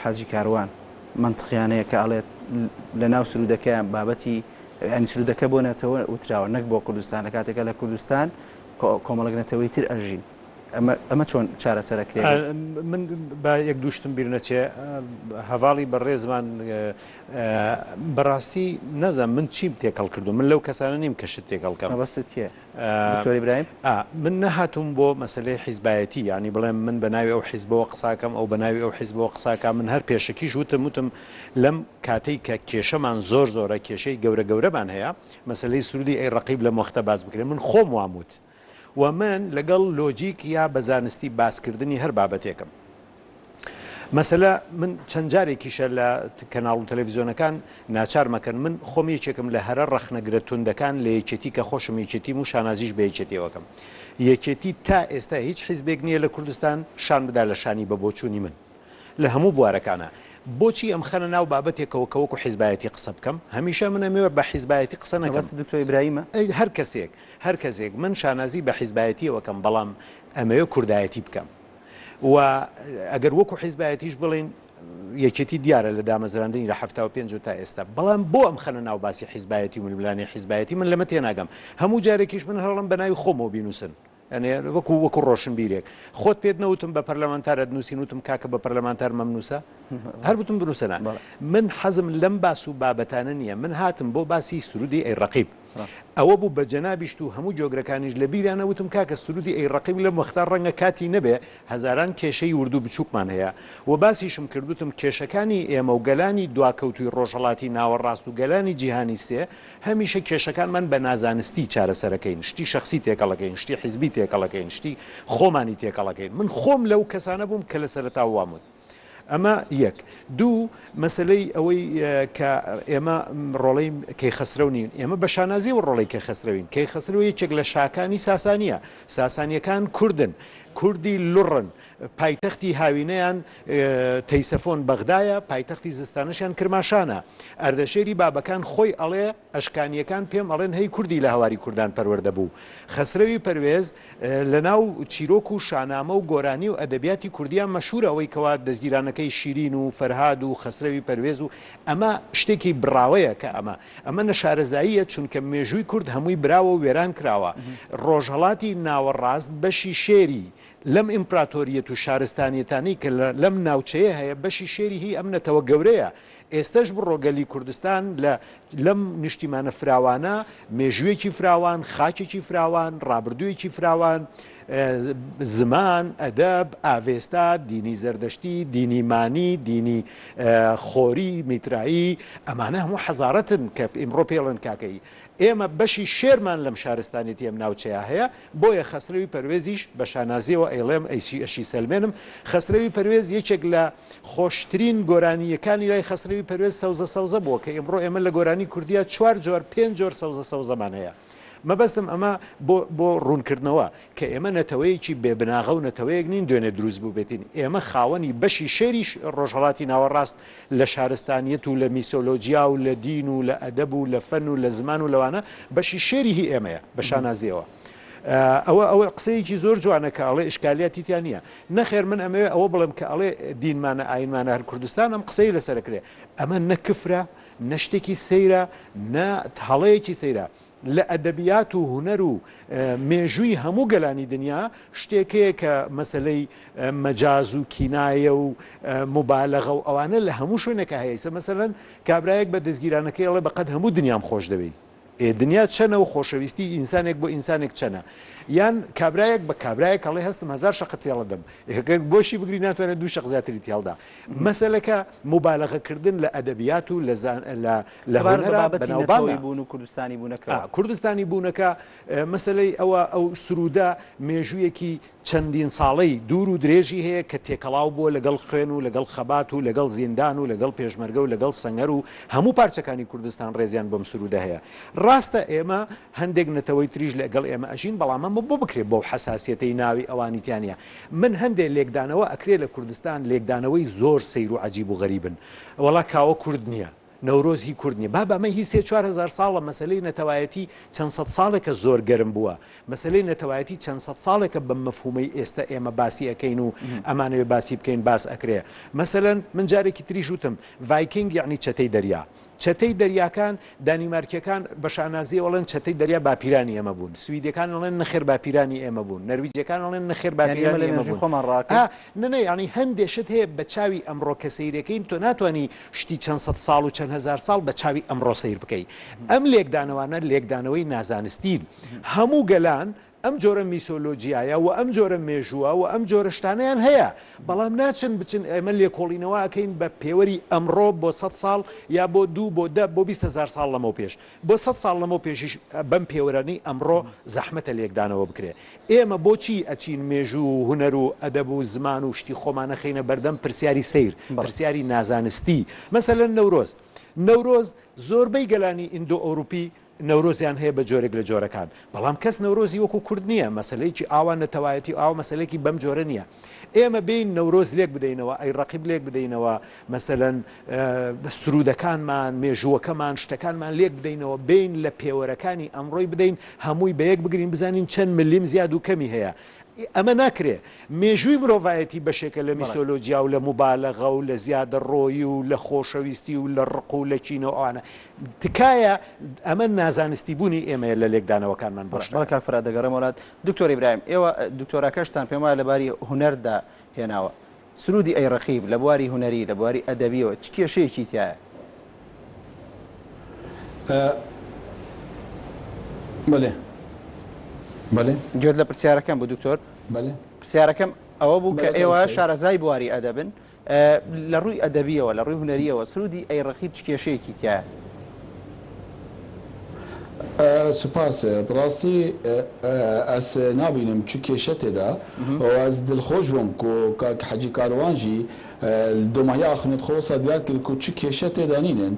حاجی کاروان مەنتقیانەیە کە ئەڵێت لە ناو سرودەکەیان بابەتی یانی سرودەکە بۆ نەتەوە وتراوە نەک بۆ کوردستان لە کاتێکا لە کوردستان کۆمەڵێک نەتەوەی تر ئەژین ئەمە ئەمە چۆن چارەسەرەکرێت؟ من با یەک دوو شتم بیر نەچێ هەڤاڵی بەڕێزمان بەڕاستی نازانم من چیم تێکەڵ کردو من لەو کەسانە نیم کە شت تێکەڵ کەم. مەبەستت کێیە؟ دکتۆر ئیبراهیم؟ ئا من نەهاتووم بۆ مەسەلەی حیزبایەتی یانی بڵێم من بە ناوی ئەو حیزبەوە قساکەم ئەو بە ناوی ئەو حیزبەوە قساکا من هەر پێشەکیش وتم وتم لەم کاتەی کە کێشەمان زۆر زۆرە کێشەی گەورە گەورەمان هەیە مەسەلەی سرودی ئەی ڕەقیب لەم وەختە باس بکرێ من خۆم وام وت و من لەگەڵ لۆجیک یا بە زانستی باسکردنی هەر بابەتێکم. مەسەلە من چەند جارێکیشە لە کەناڵ و تەلەڤیزیۆنەکان ناچار مەکەن من خۆم یەکێکم لە هەرە ڕەخنەگرە توندەکان لە یەکێتی کە خۆشم یەکێتیم و شانازیش بە یەکێتیەوە کەم یەکێتی تا ئێستا هیچ حیزبێک نییە لە کوردستان شان بدا لە شانی بە بۆچوونی من لە هەموو بوارەکانە بۆچی ئەم خەنە ناو بابەتێکەوە کە وەکو حیزبایەتی قسە بکەم هەمیشە من ئەمەوێ بە حیزبایەتی قسە نەکەم مەبەست دکتۆر ئیبراهیمە؟ هەر کەسێک هەر کەسێک من شانازی بە حیزبایەتیەوە کەم بەڵام ئەمەوێ کوردایەتی بکەم و ئەگەر وەکو حیزبایەتیش بڵێین یەکێتی دیارە لە دامەزراندنی لە 75 و تا ئێستا بەڵام بۆ ئەم خەنە ناو باسی حیزبایەتی و ململانێ حیزبایەتی من لەمە تێناگەم هەموو جارێکیش من هەڵم بە ناوی خۆمەوە بینوسن یعنی وەکو وەکو ڕۆشنبیرێک خۆت پێت نەوتم بە پەرلەمانتارت نووسین وتم کاکە بە پەرلەمانتار مەمنووسە هەر وتم بنووسە نا من حەزم لەم باس و بابەتانە نییە من هاتم بۆ باسی سرودی ئەی ڕەقیب. ئەوە بوو بە جەنابیشت و هەموو گوێگرەکانیش لە بیرانە وتم کاکە سرودی ئەی ڕەقیب لەم وەختە ڕەنگە کاتی نەبێ هەزاران کێشەی ورد و بچووکمان هەیە و باسیشم کرد وتم کێشەکانی ئێمە و گەلانی دواکەوتووی ڕۆژهەڵاتی ناوەڕاست و گەلانی جیهانی سێ هەمیشە کێشەکانمان بە نازانستی چارەسەرەکەین شتی شەخسی تێکەڵەکەین شتی حیزبی تێکەڵەکەین شتی خۆمانی تێکەڵەکەین من خۆم لەو کەسانە بووم کە لە سەرەتاوە وام وت. ئەمە یەک. دوو، مەسەلەی ئەوەی کە ئێمە ڕۆڵەی کەیخەسرەو نین، ئێمە بە شانازیەوە ڕۆڵەی کەیخەسرەوین. کەیخەسرەو یەکێک لە شاکانی ساسانییە. ساسانییەکان کوردن، کوردی لوڕن، پایتەختی هاوینەیان تەیسەفۆن بەغدایە، پایتەختی زستانەشیان کرماشانە. ئەردەشێری بابەکان خۆی ئەڵێ ئەشکانییەکان پێم ئەڵێن هەی کوردی لە هەواری کوردان پەروەردە بوو. خەسرەوی پەروێز لە ناو چیرۆک و شانامە و گۆرانی و ئەدەبیاتی کوردیا مەشهورە ئەوەی کەوا دەزگیرانەکەی شیرین و فەرهاد و خەسرەوی پەروێز و ئەمە شتێکی بڕاوەیە کە ئەمە ئەمە نەشارەزاییە چونکە مێژووی کورد هەمووی براوە و وێران کراوە ڕۆژهەڵاتی ناوەڕاست بەشی شێری لەم ئیمپراتۆریەت و شارستانیەتانەی کە لەم ناوچەیە هەیە بەشی شێری هی ئەم نەتەوە گەورەیە ئێستەش بڕۆ گەلی کوردستان لە لەم نیشتیمانە فراوانە مێژوویەکی فراوان، خاکێکی فراوان، ڕابردوویەکی فراوان، زمان، ئەدەب، ئاڤێستا، دینی زەردەشتی، دینی مانی، دینی خۆری، میترایی، ئەمانە هەموو حەزارەتن کە ئیمڕۆ پێڵێن کاکەیی. ئێمە بەشی شێرمان لەم شارستانێتی ئەم ناوچەیە هەیە، بۆیە خەسرەوی پەروێزیش بە شانازیەوە ئەیڵێم ئەشیسەلمێنم، خەسرەوی پەروێز یەکێک لە خۆشترین گۆرانییەکانی لای خەسرەوی پەروێز سەوزە سەوزە بووە کە ئیمڕۆ ئێمە لە گۆرانی کوردیا چوار جۆر پێنج جۆر سەوزە سەوزەمان هەیە. مەبەستم ئەمە بۆ بۆ ڕوونکردنەوە کە ئێمە نەتەوەیەکی بێ بناغە و نەتەوەیەک نین دوێنێ دروست بووبێتین ئێمە خاوەنی بەشی شێری ڕۆژهەڵاتی ناوەڕاست لە شارستانیەت و لە میسۆلۆجیا و لە دین و لە ئەدەب و لە فەن و لە زمان و لەوانە بەشی شێری هی ئێمەیە بە شانازیەوە. ئەوە ئەوە قسەیەکی زۆر جوانە کە ئەڵێ ئیشکالیاتی تیا نییە. نەخێر من ئەمەوێ ئەوە بڵێم کە ئەڵێ دینمانە ئاینمانە هەر کوردستان ئەم قسەی لەسەر ئەکرێ ئەمە نە کفرە نە شتێکی سەیرە نە هەڵەیەکی سەیرە لە ئەدەبیات و هونەر و مێژووی هەموو گەلانی دنیا شتێک هەیە کە مەسەلەی مەجاز و کینایە و موبالەغە و ئەوانە لە هەموو شوێنێکا هەیە ئیسە مەسەلەن کابرایەک بە دەستگیرانەکەی ئەڵێ بەقەد هەموو دنیام خۆش دەوێی ئێ دنیا چەنە و خۆشەویستی ئینسانێک بۆ ئینسانێک چەنە؟ یان کابرایەک بە کابرایەک ئەڵێ هەستم هەزار شەقت تێڵەدەم گەر بۆشی بگری ناتوانێت دوو شەق زیاتری تێڵدا مەسەلەکە موبالەغە کردن لە ئەدەبیات و لە زان لە لە سەبارەت بە هونەرا بابەتی بەناوبانگە نەتەوەیی بوون و کوردستانی بوونەکەوە. ئا کوردستانی بوونەکە مەسەلەی ئەوە ئەو سروودە مێژوویەکی چەندین ساڵەی دوور و درێژی هەیە کە تێکەڵاو بووە لەگەڵ خوێن و لەگەڵ خەبات و لەگەڵ زیندان و لەگەڵ پێشمەرگە و لەگەڵ سەنگەر و هەموو پارچەکانی کوردستان ڕێزیان بەم سروودە هەیە. ڕاستە ئێمە هەندێک نەتەوەی تریش لەگەڵ ئێمە ئەژین بەڵام ئەمە بۆ بکرێ بەو حەساسیەتەی ناوی ئەوانی تیا نیە. من هەندێ لێکدانەوە ئەکرێ لە کوردستان لێکدانەوەی زۆر سەیر و عەجیب و غەریبن. وەڵا کاوە کورد نیە. نەورۆز هی کورد نیە. بابە ئەمە هی سێ 4000 ساڵە مەسەلەی نەتەوایەتی چەند سەد ساڵێکە زۆر گەرم بووە. مەسەلەی نەتەوایەتی چەند سەد ساڵێکە بەم مەفهومەی ئێستە ئێمە باسی ئەکەین و ئەمانەوێ باسی بکەین باس ئەکرێ. مەسەلەن من جارێکی تریش وتم ڤایکینگ یەعنی چەتەی دەریا. چەتەی دەریاکان دانیمارکیەکان بە شانازیەوە ئەڵێن چەتەی دەریا باپیرانی ئێمە بوون. سویدیەکان ئەڵێن نەخێر باپیرانی ئێمە بوون. نەرویجیەکان ئەڵێن نەخێر یانی ئێمە باپیرانی لە ئێمە مێژووی بوون. خۆمان ڕاکەین؟ ئا نە نە یەعنی هەندێ شت هەیە بە چاوی ئەمڕۆ کە سەیرەکەین تۆ ناتوانی شتی چەند سەد ساڵ و چەند هەزار ساڵ بە چاوی ئەمڕۆ سەیر بکەی. ئەم لێکدانەوانە لێکدانەوەی نازانستین. هەموو گەلان ئەم جۆرە میسۆلۆجیایە و ئەم جۆرە مێژووە و ئەم جۆرە شتانەیان هەیە، بەڵام ناچن بچن ئێمە لێکۆڵینەوە ئەکەین بە پێوەری ئەمڕۆ بۆ سەد ساڵ یا بۆ دوو بۆ دە بۆ 20 هەزار ساڵ لەمەو پێش. بۆ سەد ساڵ لەمەو پێشیش بەم پێوەرانەی ئەمڕۆ زەحمەتە لێکدانەوە بکرێ. ئێمە بۆچی ئەچین مێژوو و هونەر و ئەدەب و زمان و شتی خۆمان ئەخەینە بەردەم پرسیاری سەیر، پرسیاری نازانستی. مەسەلەن نەورۆز. نەورۆز زۆربەی گەلانی ئیندۆ ئەوروپی نەورۆزیان هەیە بە جۆرێک لە جۆرەکان، بەڵام کەس نەورۆزی وەکو کورد نییە، مەسەلەیەکی ئاوا نەتەوایەتی و ئاوا مەسەلەیەکی بەم جۆرە نییە. ئێمە بێین نەورۆز لێک بدەینەوە، ئەی ڕەقیب لێک بدەینەوە، مەسەلەن سروودەکانمان، مێژووەکەمان، شتەکانمان لێک بدەینەوە، بێین لە پێوەرەکانی ئەمڕۆی بدەین، هەمووی بە یەک بگرین بزانین چەند ملیم زیاد و کەمی هەیە. ئەمە ناکرێ. مێژووی مرۆڤایەتی بەشێکە لە میسۆلۆجیا و لە موبالەغە و لە زیادەڕۆیی و لە خۆشەویستی و لە ڕق و لە کینە و ئەوانە. تکایە ئەمە نازانستی بوونی ئێمەیە لە لێکدانەوەکانمان بۆ بەڵێ شتەکان. کاک فەرهاد دەگەڕێمەوە لات. دکتۆر ئیبراهیم ئێوە دکتۆراکەشتان پێم وایە لە باری هونەردا هێناوە. سروودی ئەی ڕەقیب لە بواری هونەری، لە بواری ئەدەبییەوە چ کێشەیەکی تیایە؟ بەلێ بەلێ. گوێت لە پرسیارەکەم بوو دکتۆر؟ بەلێ. پرسیارەکەم ئەوە بوو کە بەلێ ئێوە دەرچوو. شارەزای بواری ئەدەبن، لە ڕووی ئەدەبیەوە لە ڕووی هونەریەوە سرودی ئەی ڕەقیب چ کێشەیەکی تیایە؟ سوپاس بەڕاستی ئەس نابینم چ کێشە تێدا و ئەس دلخۆش بووم کو کاک حەجی کاروان ژی دۆماهی ئاخنێت خۆ وسا دیار کرد کو چ کێشە تێدا نینن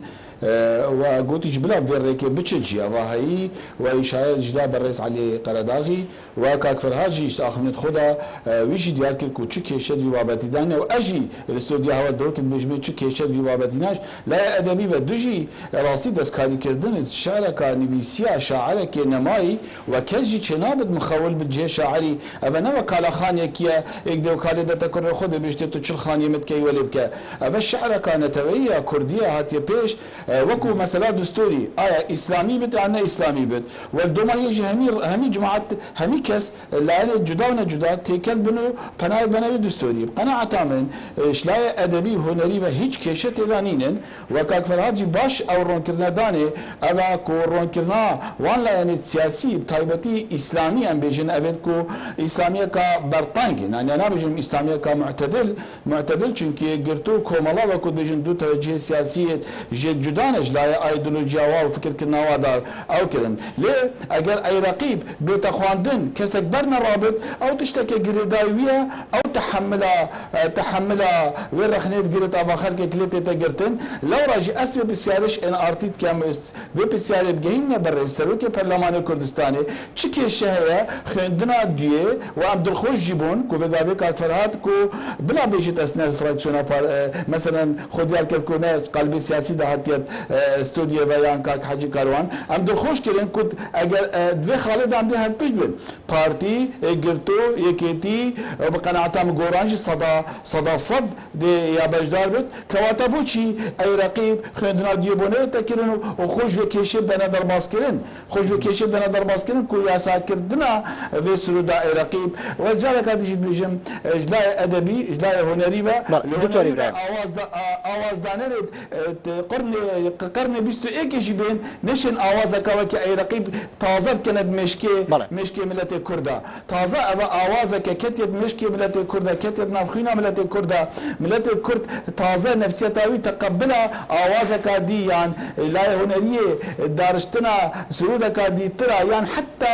و گۆتیش بلا ڤێ ڕێکێ بچێت ژی ئەڤا هەیی و ئیشارەت ژدا بەڕێز عەلی قەرەداغی و کاک فەرهاد ژی ئاخنێت خۆدا ویژی دیار کرد کو چ کێشەت ڤی بابەتی دا نیە و ئەژی لە ستۆدیا هەوە دۆکت بێژمێ چ کێشەت ڤی بابەتی ناش لایە ئەدەبی ڤە دوژی ڕاستی دەستکاری کردنت شعرەکا نڤیسیا شاعرەکێ نەمایی و کەس ژی چێ نابت مخەول بت جێ شاعری ئەڤە نە وە کالا خانیەکیە ئێک دێو کالێ دەتە کوڕێ خۆ دێ بێژتێ تو چل خانیێ مت کەی وەلێ بکە ئەڤە شعرەکا نەتەوەییە کوردیە هاتیە پێش وەکو مەسەلا دستوری ئایا ئیسلامی بت یان نە ئیسلامی بت وەل دۆماهیە ژی هەمی هەمی جماعەت هەمی کەس لایەنێ جودا و نە جودا تێکەل بن و پەناێ بەنە وی دستوری. قەناعەتا من ژ لایێ ئەدەبی و هونەری ڤە هیچ کێشە تێدا نینن و کاک فەرهاد ژی باش ئەو ڕۆنکردنە دانێ ئەڤە کو ڕۆنکردنا وان لایەنێت سیاسی بتایبەتی ئیسلامی ئەم بێژن ئەڤێت کو ئیسلامیەکا بەرتەنگ نانیا نابێژم ئیسلامیەکا موعتەدل موعتەدل چونکی یەکگرتوو و کۆمەڵە وەکو بێژن دوو تەوەجهێ سیاسیێت ژێت جودانە ژ لایێ ئایدۆلۆژیاوا و فکرکردناوا دا ئەو کرن. لێ ئەگەر ئەی رەقیب بێتە خواندن کەسەک بەر نەڕابت ئەو تشتەکە گرێدایویە ئەو تەحەملا تەحەملا وێ رەخنێت گرت ئاڤا خەلکێک لێ تێتە گرتن لەوڕا ژی ئەس وێ پرسیارێش ئێن ئاڕ تی دکەم وێست وێ پرسیارێ بگەهیننە بەڕێز سەرۆکێ پەرلەمانێ کوردستانێ چ کێشە هەیە خوێندنا دوێ و ئەم دڵخۆش ژی بوون کو ڤێ گاڤێ کاک فەرهاد کو بلا بێژێت ئەس نە فراکسیۆنا پار مەسەلەن خۆ دیار کرد کو نە قالبێ سیاسی دا هاتیەت ستۆدیێ ڤە یان کاک حەجی کاروان ئەم دڵخۆش کرن کو ئەگەر دڤێ خاڵێ دا ئەم دێ هەڤپشت بن پارتی یەکگرتوو یەکێتی و بە قەناعەتا من گۆڕان ژی سەدا سەدا سەد دێ یا بەشدار بێت کەواتە بۆچی ئەی رەقیب خوێندنا دوێ بۆ نەیەتە کرن و خۆش ڤێ کێشێ بدەنە دەرباز کرن خۆش ڤێ کێشێ بدەنە دەرباز کرن کو یاسا کردنا ڤێ سرودا ئەی رەقیب وەس جارەکا دیژی دبێژم ژ لایێ ئەدەبی ژ لایێ هونەری ڤە بەڵێ لە دکتۆر هونەری ڤە ئیبراهیم. ئاواز ئاوازدانەرێت قرنێ قەرنێ بیست و ئێکێ ژی بێن نەشێن ئاوازەکا وەکی ئەی رەقیب تازە بکەنە مێشکێ بەڵێ. مێشکێ ملەتێ کوردا تازە ئەڤە ئاوازەکە کەتیەت مێشکێ ملەتێ کوردە کەتیەت ناو خوینا ملەتێ کوردە ملەتێ کورد تازە نەفسیەتاوی تەقەبلا ئاوازەکا دی یان لایێ هونەریێ دارشتنا سرودەکا دیترا یان حەتا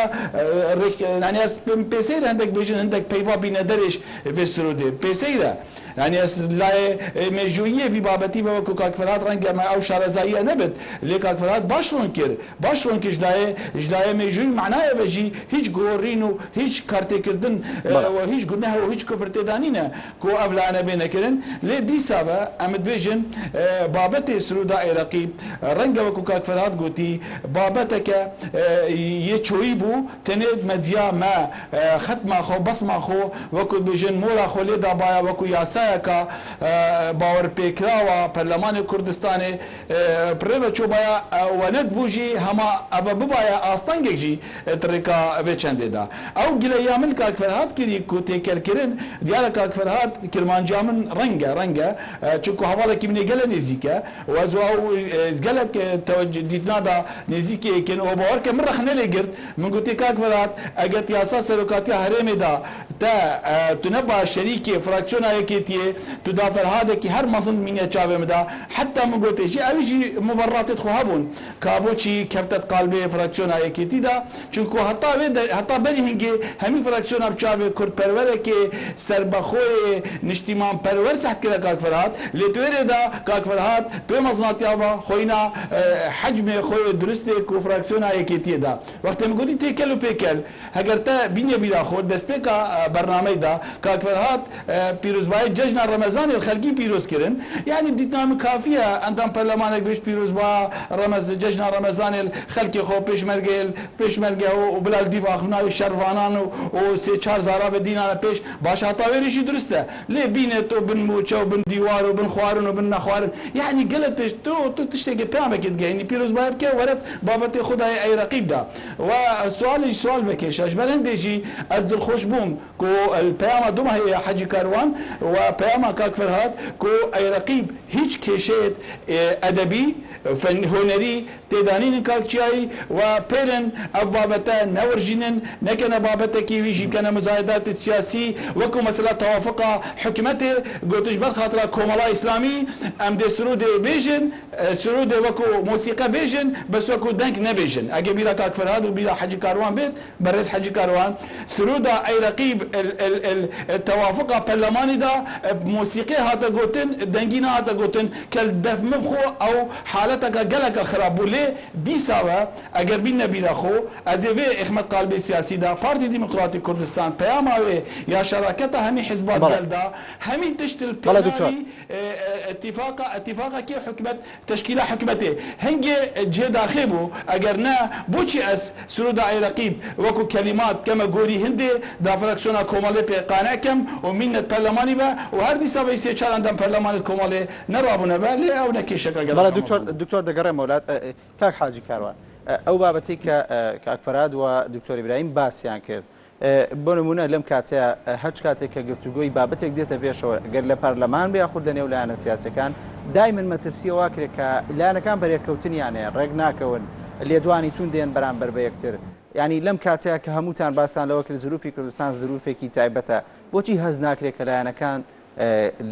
رێک یانی ئەز پێم پێ سەیرە هەندەک بێژن هەندەک پەیڤا بینە دەرێش ڤێ سرودێ پێ سەیرە یانی ئەز لایێ مێژووییێ ڤی بابەتی ڤە وەکو کاک فەرهاد ڕەنگە مە ئەو شارەزاییە نەبت لێ کاک فەرهاد باش ڕۆن کرد باش ڕۆن کرد ژ لایێ ژ لایێ مێژووی مەعنایێ ڤە ژی هیچ گۆڕین و هیچ کارتێکردن بەڵێ. و هیچ گونەه و هیچ کفر تێدا نینە کو ئەڤ لایەنە بێنە کرن لێ دیسا ڤە ئەمت بێژن بابەتێ سرودا ئەی رەقیب ڕەنگە وەکو کاک فەرهاد گۆتی بابەتەکە یێ چۆیی بوو تەنێ مەدڤیا مە خەتما خۆ بەسما خۆ وەکو بێژن مۆرا خۆ لێ دابایە وەکو یاسایەکا باوەرپێکراوە پەرلەمانێ کوردستانێ پڕێڤە چۆبایە وە نەدبوو ژی هەما ئەڤە ببایە ئاستەنگێک ژی تڕێکا ڤێ چەندێدا ئەو گلەیا من کاک فەرهاد کری کو تێکەل کرن دیارە کاک فەرهاد کرمانجیا من ڕەنگە ڕەنگە چونکو هەڤاڵێکی منێ گەلە نێزیکە و ئەز و ئەو گەلەک دیتنادا نێزیکێ یەکێن و باوەر کە من ڕەخنە لێ گرت من گوتی کاک فەرهاد ئەگەر یاسا سەرۆکاتیا هەرێمێدا تە تو نەبایە شەریکێ فراکسیۆنا یەکێتیێ تو دا فەرهادێکی هەر مەزن مینیە چاڤێ مدا حەتا من گوتێ ژی ئەوی ژی موبەرراتێت خو هەبوون کا بۆچی کەفتەت قالبێ فراکسیۆنا یەکێتیدا چونکو هەتا وێ هەتا بەری هنگێ هەمی فراکسیۆنا بچاڤێ کوردپەروەرەکێ سەربەخۆیێ نیشتیمان پەروەر سەحت کرە کاک فەرهاد لێ توێرێدا کاک فەرهاد پێ مەزناتیاڤا خۆینا حەجمێ خۆیێ دروستێ کو فراکسیۆنا یەکێتیێدا وەختێ من گوتی تێکەل و پێکەل هەگەر تە بینیە بیرا خۆ دەستپێکا بەرنامەیدا کاک فەرهاد پیرۆزبایی جەژنا ڕەمەزانێ خەلکی پیرۆز کرن یانی دیتنا من کافیە ئەندام پەرلەمانێک بێژ پیرۆزبا ڕەمەز جەژنا ڕەمەزانێل خەلکی خۆ پێشمەرگەیل پێشمەرگە و بلال دیڤ ئاخڤناوی شەرڤانان و و سێ چار زاراڤێ دینانە پێش باشە هەتا وێریشی دروستە لێ بینێ تۆ بن موچە و بن دیوار و بن خوارن و بن نەخوارن یانی گەلە تشت تۆ تۆ تشتێکێ پەیامێکێ دگەینی پیرۆزبایە بکە وەرەت بابەتێ خودایێ ئەی ڕەقیب دا و سوالیش سوال ڤەکێشا ژ بەر هندێ ژی ئەز دڵخۆش بووم کو پەیاما دوما هەیە حەجی کاروان و. پەیاما کاک فەرهاد کو ئەی رەقیب هیچ کێشەیەت ئەدەبی فەن هۆنەری تێدا نینن کاک چیایی و پێرن ئەڤ بابەتە نەورژینن نەکەنە بابەتەکی ویژی بکەنە مزایدات سیاسی وەکو مەسەلا تەوافقا حکومەتێ گۆتش بەر خاترا کۆمەڵا ئیسلامی ئەم دێ سرودێ بێژن سرودێ وەکو مۆسیقە بێژن بەس وەکو دەنگ نەبێژن ئەگە بیرا کاک فەرهاد و بیرا حەجی کاروان بێت بەڕێز حەجی کاروان سرودا ئەی رەقیب ال ال ال تەوافقا پەرلەمانی دا مۆسیقێ هاتە گۆتن دەنگی نەهاتە گۆتن کە دەف مبخۆ ئەو حالەتەکا گەلەکا خراپ بوو لێ دیساوە ئەگەر بیننە بیرا خۆ ئەزێ ڤێ ئێخمەت قالبێ سیاسی دا پارتی دیموکراتی کوردستان پەیاما وێ یا شەراکەتا هەمی حزبات بەڵێ گەل دا هەمی تشت ال بەڵێ دکتۆر. پێناوی ئتیفاقا ئتیفاقا کێ حکومەت تەشکیلا حکومەتێ هنگێ جێ داخێ بوو ئەگەر نا بۆچی ئەس سرودا ئەی رەقیب وەکو کەلیمات کەمە گۆری هندێ دا فراکسیۆنا کۆمەڵێ پێ قانع کەم و مینەت پەرلەمانی بە و هەر دیسا ڤەی سێ چار ئەندام پەرلەمانت کۆمەڵێ نەڕابوونە بە لێ ئەو نە کێشەکە بەڵێ گەلەکا دکتۆر مەزن بوو. دکتۆر دەگەڕێمەوە لات کاک حاجی کاروان ئەو بابەتەی کە کاک فەرهاد و دکتۆر ئیبراهیم باسیان کرد بۆ نموونە لەم کاتەیا هەرچ کاتێک کە گفتوگۆی بابەتێک دێتە پێشەوە گەر لە پەرلەمان بێ یاخود لە نێو لایەنە سیاسیەکان دایمەن مەترسی ئەوە کرێ کە لایەنەکان بەرێککەوتنیان هەیە ڕێک ناکەون لێدوانی توند دێن بەرامبەر بە یەکتر یانی لەم کاتەیا کە هەمووتان باستان لەوە کرد زروفی کوردستان زروفێکی تایبەتە بۆچی هەست ناکرێ کە لایەنەکان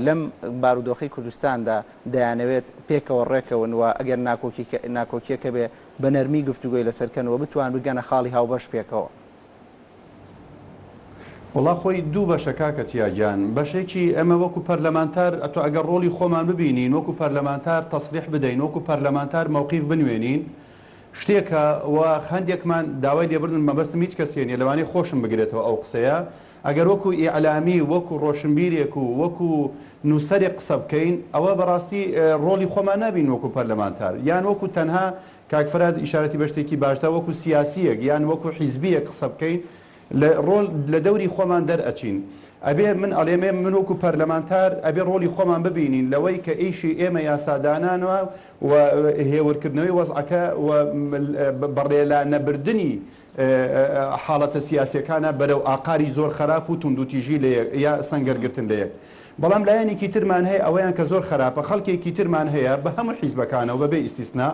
لەم بارودۆخەی کوردستاندا دەیانەوێت پێکەوە ڕێکەون و ئەگەر ناکۆکیەکە بێ بە نەرمی گفتوگۆی لەسەر کەن و بتوان بگەنە خاڵی هاوبەش پێکەوە؟ وەڵا خۆی دوو بەشە کاکە چیا گیان بەشێکی ئێمە وەکو پەرلەمانتار ئەتۆ ئەگەر ڕۆڵی خۆمان ببینین وەکو پەرلەمانتار تەسریح بدەین وەکو پەرلەمانتار مەوقیف بنوێنین شتێکە و هەندێکمان داوای لێبردن مەبەستم هیچ کەسێ نیە لەوانەیە خۆشم بگرێتەوە ئەو قسەیە ئەگەر وەکو ئیعلامی وەکو ڕۆشنبیرێک و وەکو نووسەرێک قسە بکەین ئەوە بەڕاستی ڕۆڵی خۆمان نابین وەکو پەرلەمانتار یان وەکو تەنها کاک فەرهاد ئیشارەتی بە شتێکی باش دا، وەکو سیاسییەک یان وەکو حیزبییەک قسە بکەین لە ڕۆل لە دەوری خۆمان دەرئەچین. ئەبێ من ئەڵێم من وەکو پەرلەمانتار ئەبێ ڕۆڵی خۆمان ببینین لەوەی کە ئیشی ئێمە یاسادانانە و هێورکردنەوەی وەزعەکە و بەڕێلا نەبردنی حاڵەتە سیاسیەکانە بەرەو ئاقاری زۆر خەراپ و توندوتیژی لە یەک یا سەنگەر گرتن لە یەک. بەڵام لایەنێکی ترمان هەیە ئەوەیان کە زۆر خەراپە خەڵکێکی ترمان هەیە بە هەموو حیزبەکانەوە بە بێ ئیستیسنا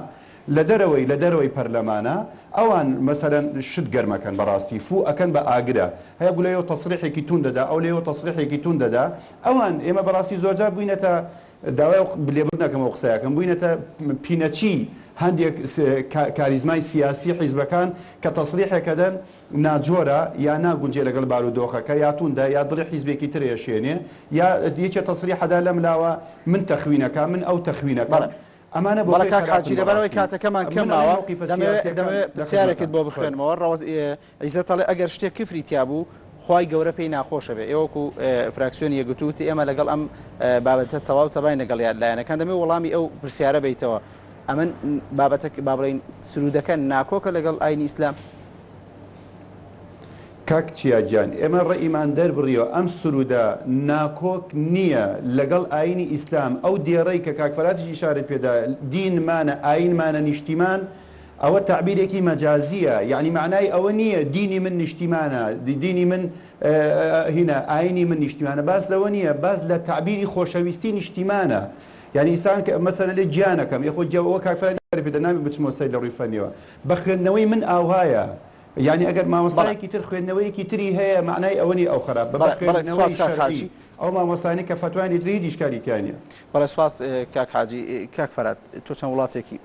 لە دەرەوەی لە دەرەوەی پەرلەمانە ئەوان مەسەلەن شت گەرمەکەن بەڕاستی فوو ئەکەن بە ئاگرە هەیە گولەیەوە تەسریحێکی توند دەدا ئەو لێوە تەسریحێکی توند دەدا ئەوان ئێمە بەڕاستی زۆرجار بووینەتە داوای لێبوردن ئەکەم ئەو قسەیە ئەکەم بووینەتە پینەچی هەندێک کاریزمای سیاسی حیزبەکان کە تەسریحێک ئەدەن ناجۆرە یا ناگونجێ لەگەڵ بارودۆخەکە یا توندە یا دڵی حیزبێکی تر ئێشێنێ یا یەکێ تەسریح ئەدا لەم لاوە من تەخوینەکە من ئەو تەخوینەکەم بەڵێ ئەمانە بۆ بەڵێ خۆی کاک خراپن حاجی لەبەرئەوەی بەڕاستی کاتەکەمان کەم من ئەڵێم ماوە مەوقیفە دەمەوێ سیاسیەکان دەمەوێ لە پرسیارێکت خزمەتان بۆ فەرموو. بخوێنمەوە ڕەوەز عیزەت ئەڵێ ئەگەر شتێک کفری تیا بوو خوای گەورە پێی ناخۆشە بێ ئێوە وەکو فراکسیۆنی یەکگرتوو وتی ئێمە لەگەڵ ئەم بابەتە تەواو تەباین لەگەڵ لایەنەکان دەمەوێ وەڵامی ئەو پرسیارە بەیتەوە ئەمن بابەتە با بڵێین سرودەکە ناکۆکە لەگەڵ ئاینی ئیسلام؟ کاک چیا گیان ئێمە ڕەئیمان دەربڕیوە ئەم سرودە ناکۆک نییە لەگەڵ ئاینی ئیسلام ئەو دێڕەی کە کاک فەراتیش ئیشارەی پێدا دینمانە ئاینمانە نیشتیمان ئەوە تەعبیرێکی مەجازییە یەعنی مەعنای ئەوە نییە دینی من نیشتیمانە دینی من هینە ئاینی من نیشتیمانە باس لەوە نییە باس لە تەعبیری خۆشەویستی نیشتیمانە یعنی ئینسان کە مەسەلەن لێ گیانەکەم یخۆ ئەوە کاک فەرهاد ئیشارەی پێدا نابێ بچمەوە سەر لە ڕووی فەنیەوە بە خوێندنەوەی من ئاوهایە یعنی ئەگەر مامۆستایەکی تر خوێندنەوەیەکی تری هەیە مەعنای ئەوە نییە ئەو خراپ بە خوێندنەوەی شەرعی ئەو مامۆستایانەی کە فەتوایان لێ درێ هیچ ئیشکالی تیا نییە. بەڵێ سوپاس کاک حاجی. کاک فەرهاد تۆ چەند وڵاتێکی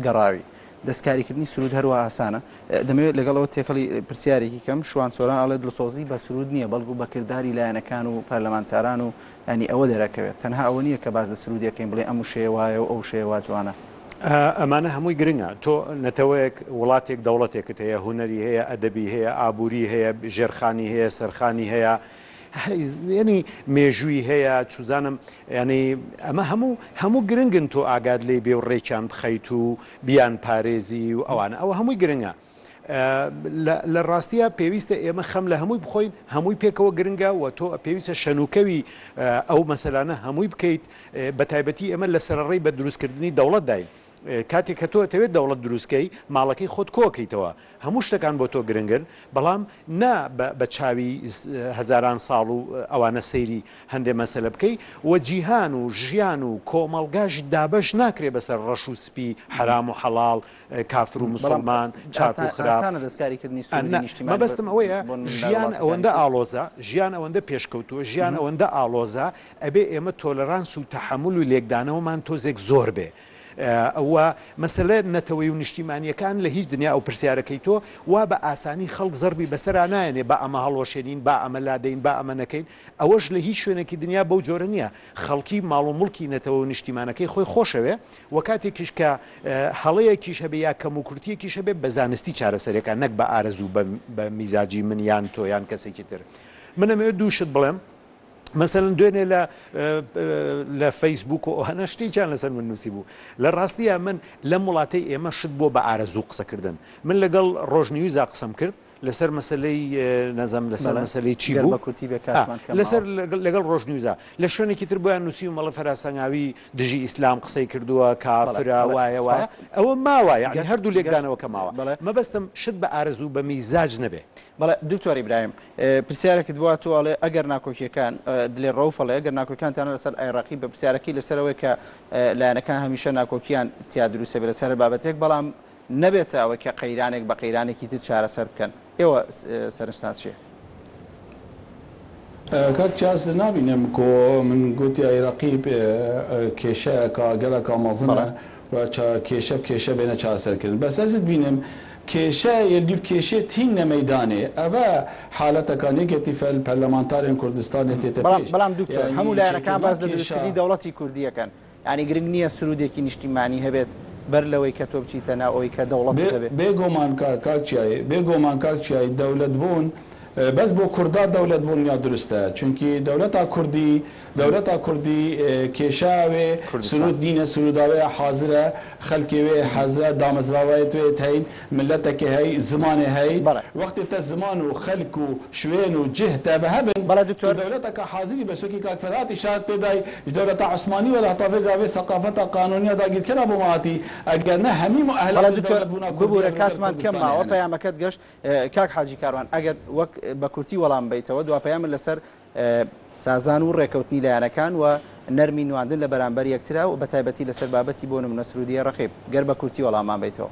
گەڕاوی دەستکاریکردنی سرود هەروە ئاسانە دەمەوێت لەگەڵ ئەوە تێکەڵی پرسیارێکی کەم شوان سۆران ئەڵێ دڵسۆزی بە سرود نییە بەڵکو بە کرداری لایەنەکان و پەرلەمانتاران و ینی ئەوە دەرەکەوێت تەنها ئەوە نییە کە باس لە سرودێکەین بڵێ ئەم وشەیە وایە و ئەو وشەیە وا جوانە. ئەمانە هەمووی گرنگە تۆ نەتەوەیەک وڵاتێک دەوڵەتێکت هەیە هونەری هەیە ئەدەبی هەیە ئابووری هەیە ژێرخانی هەیە سەرخانی هەیە ینی مێژووی هەیە چوزانم ینی ئەمە هەموو هەموو گرنگن تۆ ئاگات لێ بێ و ڕێکیان بخەیت و بیان پارێزی و ئەوانە ئەوە هەمووی گرنگە لە ڕاستیە پێویستە ئێمە خەم لە هەمووی بخۆین هەمووی پێکەوە گرنگە و تۆ پێویستە شەنوکەوی ئەو مەسەلانە هەمووی بکەیت بە تایبەتی ئێمە لە سەرڕێی بە دروستکردنی دەوڵەتداین. کاتێک کە تۆ ئەتەوێت دەوڵەت دروستکەی ماڵەکەی خۆت کۆکەیتەوە هەموو شتەکان بۆ تۆ گرنگن بەڵام نا بە چاوی هەزاران ساڵ و ئەوانە سەیری هەندێ مەسەلە بکەی و جیهان و ژیان و کۆمەڵگاش دابەش ناکرێ بەسەر ڕەش و سپی حەرام و حەڵاڵ کافر و موسڵمان چاک و خراپ مەبەستم ئەوەیە ژیان ئەوەندە ئاڵۆزە ژیان ئەوەندە پێشکەوتووە ژیان ئەوەندە ئاڵۆزە ئەبێ ئێمە تۆلەرانس و تەحەمول و لێکدانەوەمان تۆزێک زۆر بێ و مەسەلە نەتەوەی و نیشتیمانیەکان لە هیچ دنیا ئەو پرسیارەکەی تۆ وا بە ئاسانی خەڵک زەربی بەسەرا نایەنێ با ئەمە هەڵوەشێنین با ئەمە لادەین با ئەمە نەکەین ئەوەش لە هیچ شوێنێکی دنیا بەو جۆرە نییە خەڵکی ماڵ و موڵکی نەتەوە و نیشتیمانەکەی خۆی خۆشەوێ و کاتێکیش کە هەڵەیەکیش هەبێ یا کەموکورتیەکیش هەبێ بە زانستی چارەسەرێکە نەک بە ئارەزوو بە میزاجی من یان تۆ یان کەسێکی تر من ئەمەوێت دوو شت بڵێم مەسەلەن دوێنێ لە لە فەیسبوک و ئەوانە شتێکیان لەسەر من نووسی بوو لە ڕاستیە من لەم وڵاتەی ئێمە شت بۆ بە ئارەزوو قسەکردن من لەگەڵ ڕۆژنیوزا قسەم کرد لەسەر مەسلەی نەزەم لەسەر مەسلەی چی بوو لەسەر لەگەڵ ڕۆژنیوزا لە شوێنێکی تر بۆیان نووسی و مەڵە فەراسەنگاوی دژی ئیسلام قسەی کردووە کافرە وایە وایە ئەوە ماوە یعنی هەردوو لێکدانەوە کە ماوە مەبەستم شت بە ئارەزوو بە میزاج نەبێ. بەڵێ دکتۆر ئیبراهیم پرسیارێکت بووە تۆ ئەڵێ ئەگەر ناکۆکیەکان دلێر ڕەوف ئەڵێ ئەگەر ناکۆکیانتانە لەسەر عێراقی بە پرسیارەکەی لەسەر ئەوەیە کە لایەنەکان هەمیشە ناکۆکیان تیا دروستە بێ لەسەر بابەتێک بەڵام نەبێتە ئەوەی کە قەیرانێک بە قەیرانێکی تر چارەسەر بکەن ئێوە سەرنجتان چییە؟ کاک چاس نابینم کۆ من گوتی ئەی رەقیب کێشەیەکە گەلەکە مەزنە و کێشە کێشە بێنە چارەسەرکردن بەس ئەزت بینم کێشە یەلدیف کێشێ تین نەمەیدانێ ئەڤە حالەتەکە نێگەتیفە پەرلەمانتارێن کوردستانێ تێتە پێش بەڵام دکتۆر یانی هەموو لایەنەکان چێکردنا باس لە کێشە. دروستکردنی دەوڵەتی کوردی ئەکەن یانی گرنگ نییە سروودێکی نیشتیمانی هەبێت بەر لەوەی کە تۆ بچیتە ناو ئەوەی کە دەوڵەتت هەبێ. بێ گۆمان کاک چیایی بێ گۆمان کاک چیایی دەولەت بوون بەس بۆ کوردا دەولەت بوون یا دروستە چونکی دەولەتا کوردی دەولەتا کوردی کێشا وێ سرود نینە سروداوێ حازرە خەلکێ وێ حەزرە دامەزراوەێت وێت هەین ملەتەکێ هەی زمانێ هەی وەختێ تە زمان و خەلک و شوێن و جه تە ڤە هەبن تو دەولەتەکا حازری بەس وەکی کاک فەرهاد ئیشارەت پێ دای ژ دەولەتا عوسمانی وەرە هەتا ڤێ گاڤێ سەقافەتا قانونیا داگیرکەرا بۆ ما هاتی ئەگەر نە هەمی موئەهلات دەولەت بوونا کوردیا ببورە ڤە گەل کاتمان کەم کوردستانێ ماوە هەنە. پەیامەکەت گەشت کاک حاجی کاروان ئەگەر وەک بە کورتی وەڵام بەیتەوە دوا پەیامت لەسەر سازان و ڕێکەوتنی لایەنەکان و نەرمی نواندن لە بەرامبەر یەکترا و بەتایبەتی لەسەر بابەتی بۆ نمونە سرودی ئەی ڕەقیب گەر بە کورتی وەڵاممان بەیتەوە.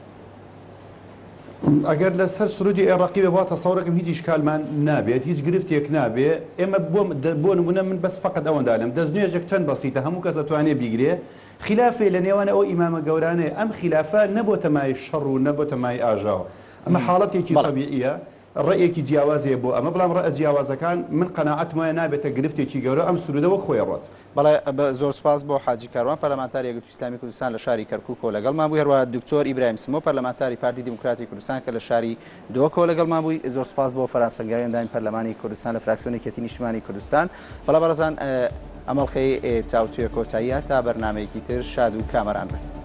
ئەگەر لە سەر سرودی ئەی ڕەقیبە وا تەسەورەکەم هیچ ئیشکالمان نابێت هیچ گرفتێک نابێ ئێمە بۆ بۆ نمونە من بەس فەقەت ئەوەندە ئەلێم دەستنوێژێک چەند بەسیتە هەموو کەس ئەتوانێ بیگرێ خیلافێ لە نێوان ئەو ئیمامە گەورانەیە ئەم خیلافە نەبۆتە مایەی شەڕ و نەبۆتە مایەی ئاژاوە ئەمە حاڵەتێکی تەبیعیە ڕەئێکی جیاواز هەیە بۆ ئەمە، بەڵام ڕەئە جیاوازەکان من قەناعەتم وایە نابێتە گرفتێکی گەورە، ئەم سروودە وەک خۆی ئەڕوات. بەڵێ زۆر سوپاس بۆ حاجی کاروان پەرلەمانتاری یەکگرتووی ئیسلامی کوردستان لە شاری کەرکوکەوە لەگەڵمان بووی، هەروەها دکتۆر ئیبراهیم سمۆ پەرلەمانتاری پارتی دیموکراتی کوردستان کە لە شاری دهۆکەوە لەگەڵمان بووی، زۆر سوپاس بۆ فەرهاد سەنگاوی ئەندامی پەرلەمانی کوردستان لە فراکسیۆنی یەکێتی نیشتمانی کوردستان. بەڵێ بەڕێزان ئەم ئەڵقەی تاوتوێ کۆتاییە تا بەرنامەیەکی تر شاد و کامەران بن.